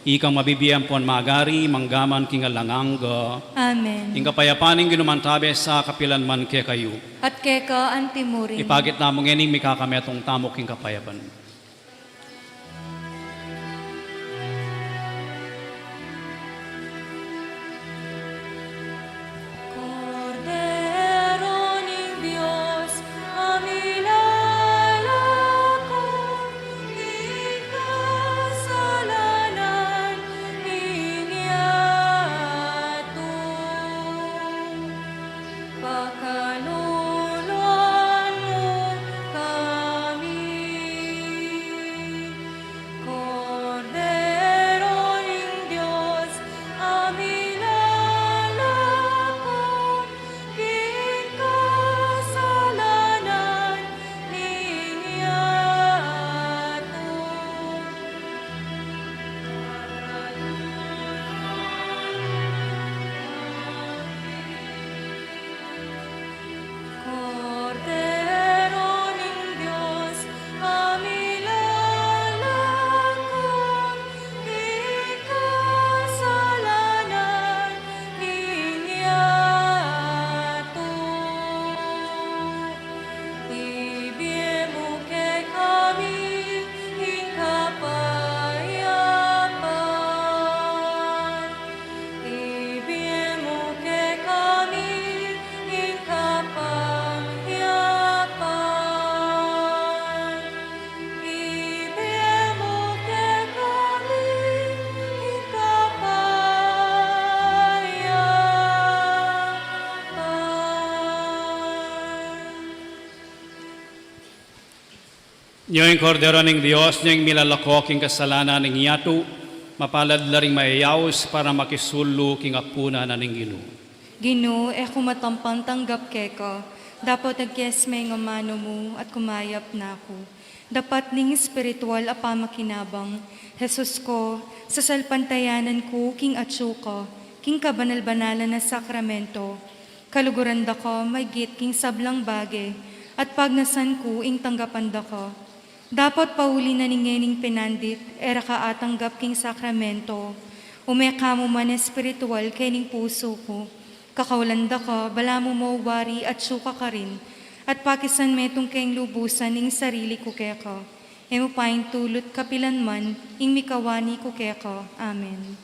Ikang mabibie ampon magari, manggaman king alang angga. Amen. Ing kapayapan ning Ginu mantabe sa kapilan man kekayu. At keka anti mu rin. Ipakit tamu ngeni ing mikakametung tamu king kapayapan. Kordero ning Dios, a milalako king kasalanan ning yatu. Pakaluluan mu kami. Kordero ning Dios, a milalako king kasalanan ning yatu. Kordero ning Dios, a milalako king kasalanan ning yatu. Ibie mu kekami ing kapayapan. Ibie mu kekami ing kapayapan. Ibie mu kekami ing kapayapan. Nyo ing Kordero ning Dios, nyo ing milalako king kasalanan ning yatu, mapalad la ring mayayaus para makisulu king apunan na ning Ginu. Ginu, e ku matampang tanggap keka, dapot agkes me ing amanu mu at kumayap na ku. Dapat ning espiritual a pamakinabang, Jesus ko, sasalpantayanan ku king atsu ka, king kabanal-banalan a sakramento, kaluguran da ka maygit king sablang bage, at pagnasan ku ing tanggapan da ka. Dapot pauli na ning ngening pinandit, e ra ka atanggap king sakramento, ume ka mu man espiritual kening pusu ku. Kakaulan da ka, balamu mo wari atsu ka karin, at pakisanmetung keng lubusan ing sarili ku keka. E mu paintulut kapilan man ing mikawani ku keka. Amen.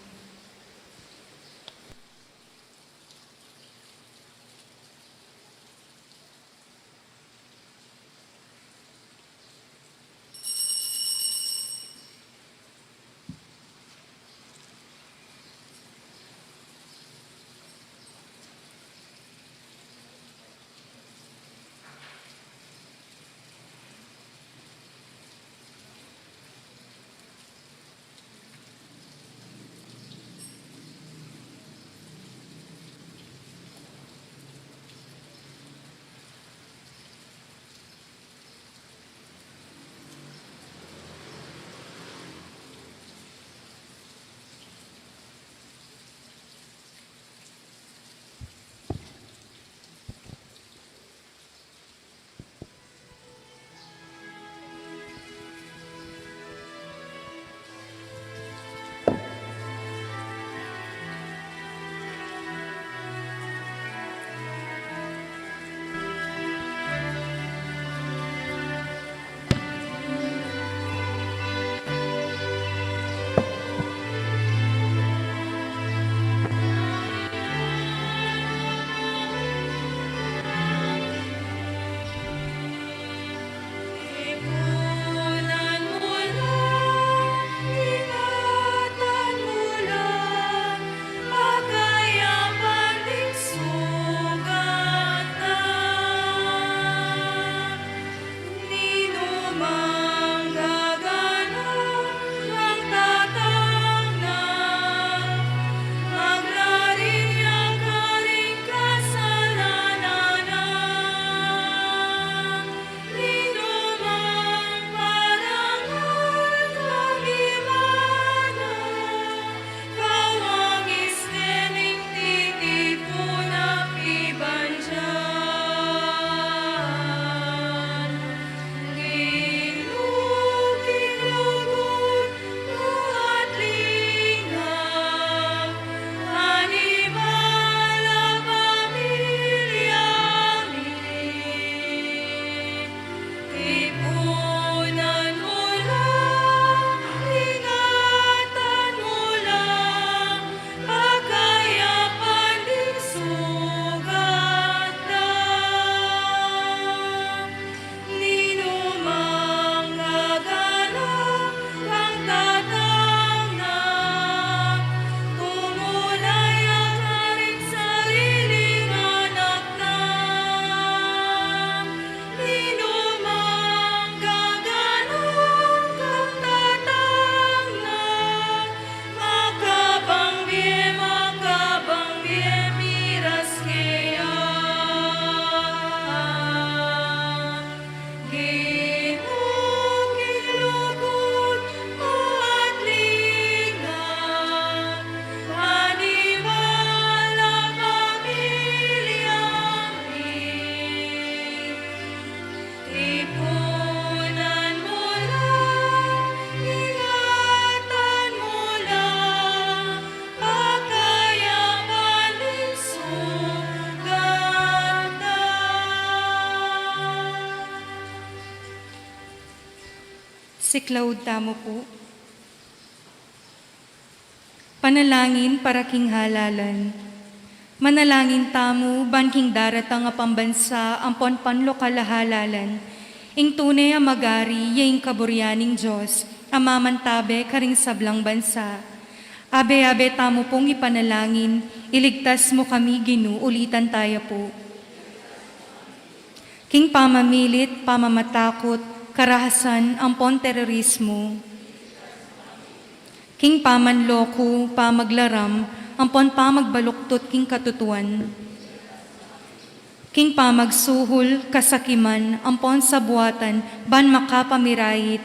Siklaud tamu pu. Panalangin para king halalan. Manalangin tamu ban king daratang a pambansa ampon panlokal a halalan, ing tune a magari ya ing kaburian ning Dios a mamantabe karing sablang bansa. Abe-abe tamu pung ipanalangin, iligtas mu kami, Ginu, ulitan taya pu. King pamamilit, pamamatakut, karahasan, ampon terorismo. King pamanloko, pamaglaram, ampon pamagbaluktut king katutuan. King pamagsuhul, kasakiman, ampon sabuatan, ban makapamirayit.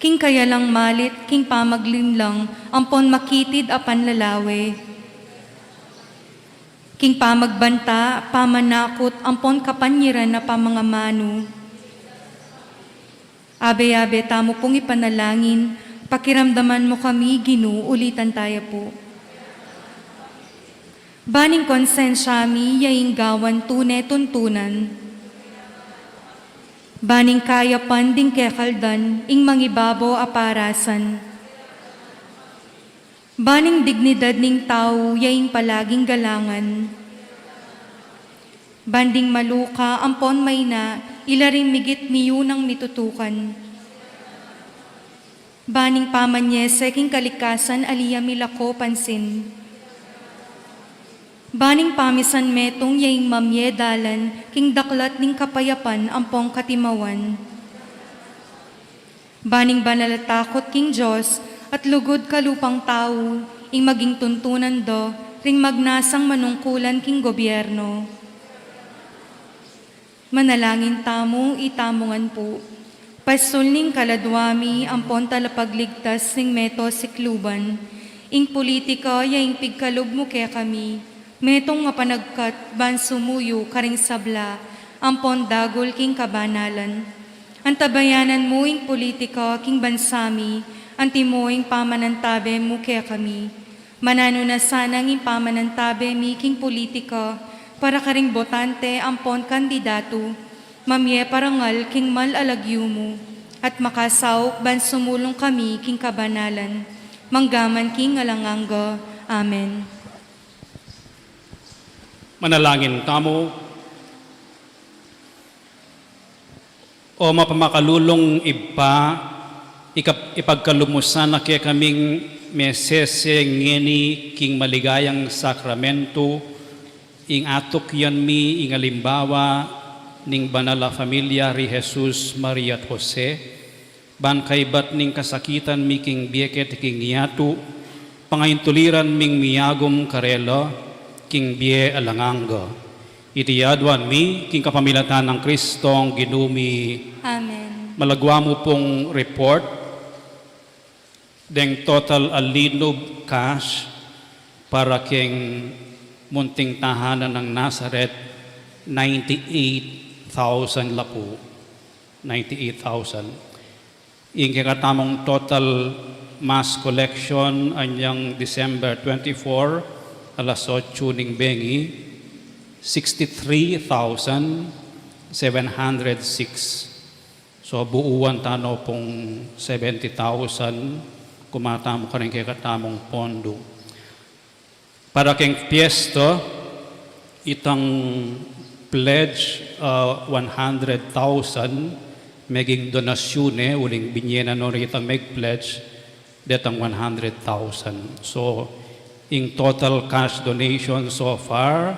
King kayalang malit, king pamaglinlang, ampon makitid a panlalawe. King pamagbanta, pamanakut, ampon kapanyiran a pamangamanu. Abe-abe tamu pung ipanalangin, pakiramdaman mu kami, Ginu, ulitan taya pu. Ban ing konsensya mi ya ing gawan tune tuntunan. Ban ing kayapan ding kekaldan ing mangibabo a parasan. Ban ing dignidad ning tau ya ing palaging galangan. Ban ding maluka ampon maina ila ring migit miyunang mitutukan. Ban ing pamanyese king kalikasan ali ya milako pansin. Ban ing pamisan metung ya ing mamye dalan king daklat ning kapayapan ampong katimawan. Ban ing banal a takut king Dios at lugud kalupang tau ing maging tuntunan da ring magnasang manungkulan king gobyerno. Manalangin tamu, itamu ngan pu. Pasul ning kaladwa mi ampon talapagligtas ning meto sikluban, ing pulitika ya ing pigkalub mu kekami, metung a panagkat ban sumuyu karing sabla ampon dagul king kabanalan. Antabayanan mu ing pulitika king bansa mi, antimo ing pamanantabe mu kekami. Mananu na sana ing pamanantabe mi king pulitika para karing botante ampon kandidatu, mamye parangal king mal a lagyu mu, at makasaup ban sumulung kami king kabanalan, manggaman king alang angga. Amen. Manalangin tamu. O mapamakalulung Ibpa, ikap-, ipagkalub mu sana kekaming mesese ngeni king maligayang sakramentu, ing atukyan mi ing alimbawa ning banal a familia ri Jesus, Maria at Jose, ban kaibat ning kasakitan mi king bie keti king yatu, pangaintuliran ming miyagum karela king bie alang angga. Iti aduan mi king kapamilatan nang Kristong Ginu mi. Amen. Malagwa mu pung report, deng total a linub cash para king munting tahanan nang Nazaret, ninety-eight thousand la pu. Ninety-eight thousand. Ing kekatamung total mass collection anyang December twenty-four, alas otsu ning bengi, sixty-three thousand seven hundred six. So, buuan tano pung seventy thousand, kumatamu karing kekatamung pondu. Para keng piyesta, itang pledge, ah, one hundred thousand, meging donasyune, uling binye na no ritang meg-pledge, detang one hundred thousand. So, ing total cash donation so far,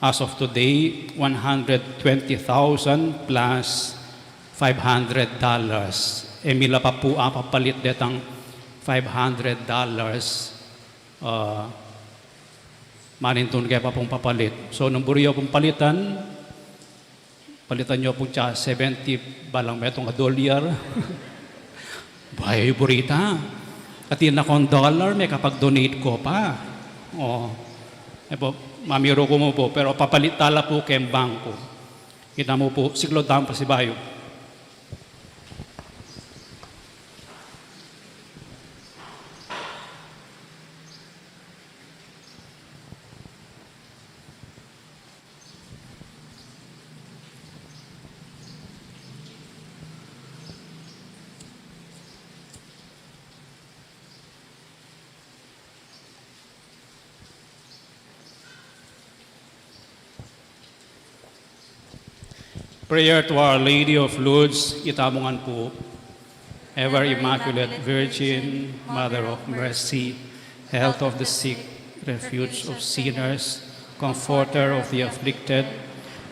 as of today, one hundred twenty thousand plus five hundred dollars. E mi la pa pu apapalit detang five hundred dollars. Ah, manintun ke pa pung papalit. So, nung buri yu pung palitan, palitan yu pung tsa seventy, balang metung a dolyar. Bayu yu buri ta. Atin na kung dollar, mekapag-donate ko pa. O, e pu, mamiru ku mu pu, pero papalit tala pu keng bangku. Kita mu pu, siklaud tamu pasibayu. Prayer to Our Lady of Lourdes, itamu ngan pu. Ever Immaculate Virgin, Mother of Mercy, Health of the sick, Refuge of sinners, Comforter of the afflicted,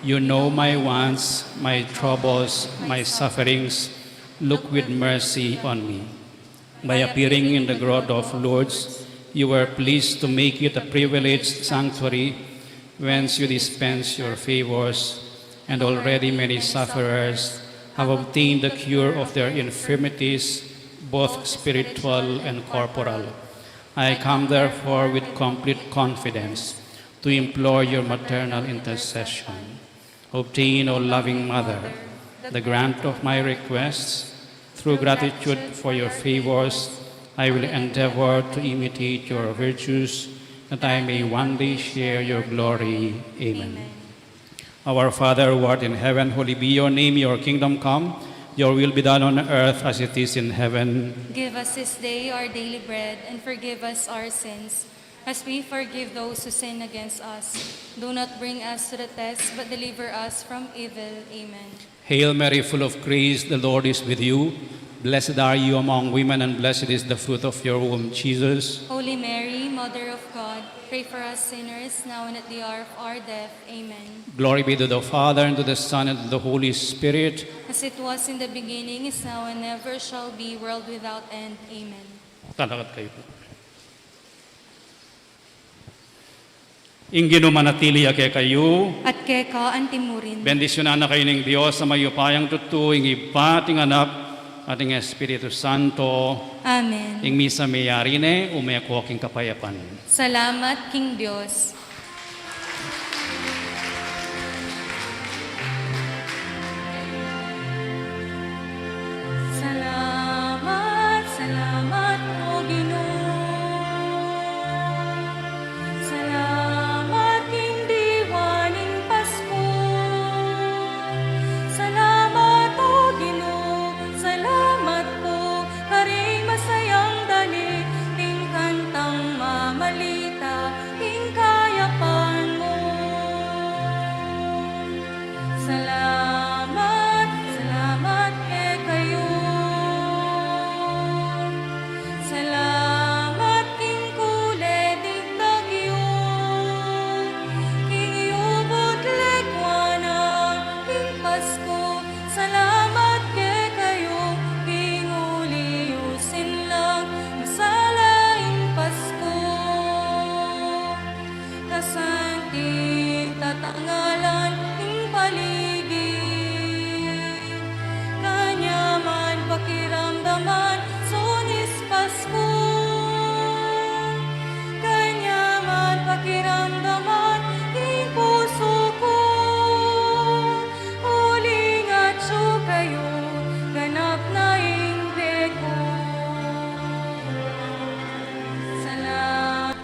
you know my wants, my troubles, my sufferings. Look with mercy on me. By appearing in the Grotto of Lourdes, you were pleased to make it a privileged sanctuary whence you dispense your favors, and already many sufferers have obtained the cure of their infirmities, both spiritual and corporal. I come, therefore, with complete confidence to implore your maternal intercession. Obtain, O loving Mother, the grant of my requests. Through gratitude for your favors, I will endeavor to imitate your virtues, that I may one day share your glory. Amen. Amen. Our Father, who art in heaven, holy be your name. Your kingdom come, your will be done on earth as it is in heaven. Give us this day our daily bread, and forgive us our sins, as we forgive those who sin against us. Do not bring us to the test, but deliver us from evil. Amen. Hail Mary, full of grace, the Lord is with you. Blessed are you among women, and blessed is the fruit of your womb, Jesus. Holy Mary, Mother of God, pray for us sinners, now and at the hour of our death. Amen. Glory be to the Father, and to the Son, and to the Holy Spirit. As it was in the beginning, is now, and ever shall be, world without end. Amen. Talakad kayu pu. Ing Ginu manatili ya kekayu. At keka anti murin. Bendisyunan na kayu ning Dios a mayupayang tutu, ing Ibpa, at ing Anak, at ing Espiritu Santo. Amen. Ing misa meyari ne, ume ko king kapayapan. Salamat king Dios. Salamat, salamat, O Ginu. Salamat king diwa ning Pasku. Salamat, O Ginu. Salamat pu karing masayang dali ning kantang mamalita king kayapan mu. Salamat, salamat kekayu. Salamat king kule digtag yu. King yubut lekwa na ing Pasku. Salamat kekayu, king uli yu sinlang masala ing Pasku. Kasanting tatangalan ing paligid. Kanyaman pakiramdaman, Sunis Pasku. Kanyaman pakiramdaman ing pusu ku. Uling atyu kayu, ganap na ing bie ku. Salamat.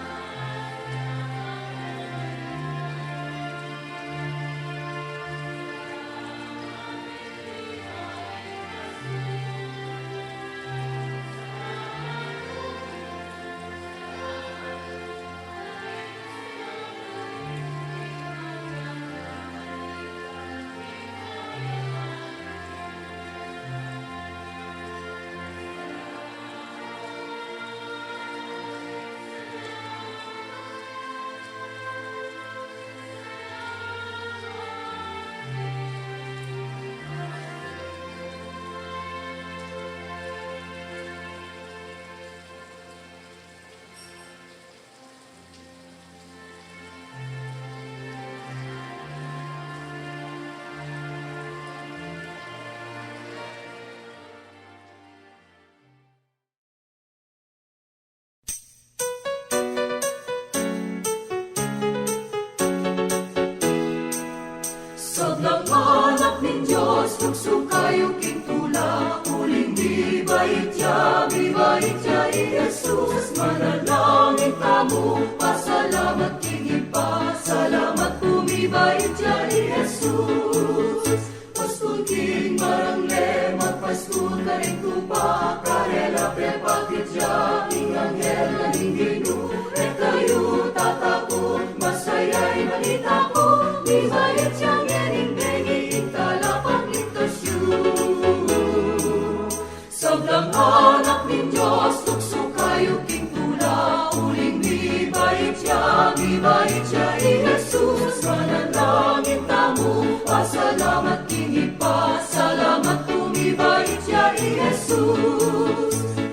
Sablang anak ning Dios, lugsu kayu king tula, uling mibait ya, mibait ya i Jesus. Manalangin tamu, pasalamat king Ibpa, salamat pu mibait ya i Jesus. Pastul king barangle, magpastul karing tupa, karela pepakit ya ing anghel na ning Ginu, e kayu tatakut, masaya ing balita ku, mibait ya ngening bengi ing talapa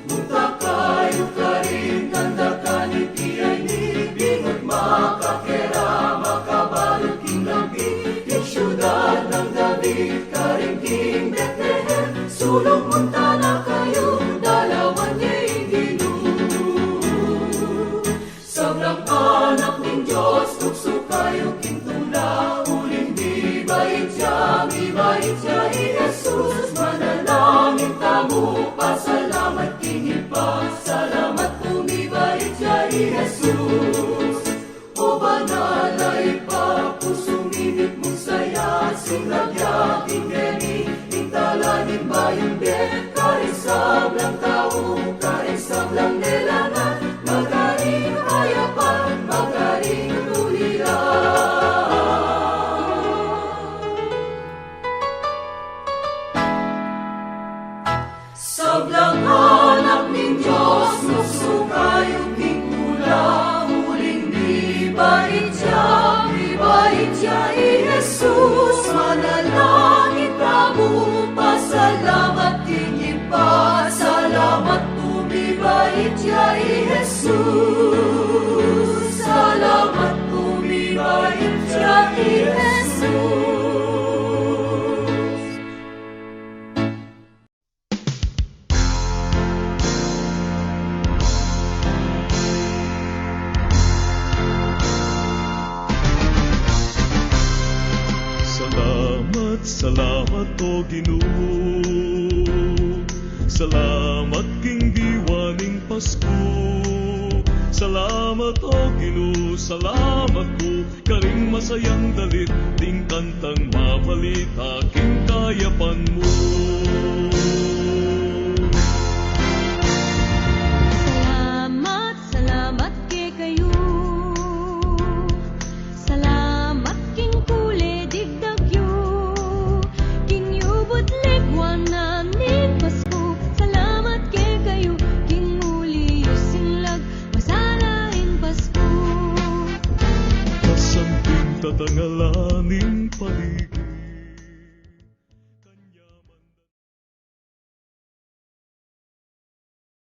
Munta kayu karin, kandakan iti ayni, bingut makakera, makabalu king lagyu, king siudad nang David, karin king Betlehem, sulung munta na kayu, dalawan ye ing Ginu. Sablang anak ning Dios, tuksu kayu king tula, uling mibait ya, mibait ya i Jesus. Manalangin tamu, pasalamat king Ibpa, salamat pu mibait ya i Jesus. O banal a Ibpa, pusung mimikmung saya, sing lagyu king bie mi, ing tala ning bayung bie, karing sablang tau, karing sablang lelangan, magaring kayapan, magaring tuliran. Sablang anak ning Dios, tuksu kayu king tula, uling mibait ya, mibait ya i Jesus. Manalangin tamu, pasalamat king Ibpa, salamat pu mibait ya i Jesus. Salamat pu mibait ya i Jesus. Salamat, salamat, O Ginu. Salamat king diwa ning Pasku. Salamat, O Ginu, salamat pu karing masayang dalit, ding kantang mabalita king kayapan mu.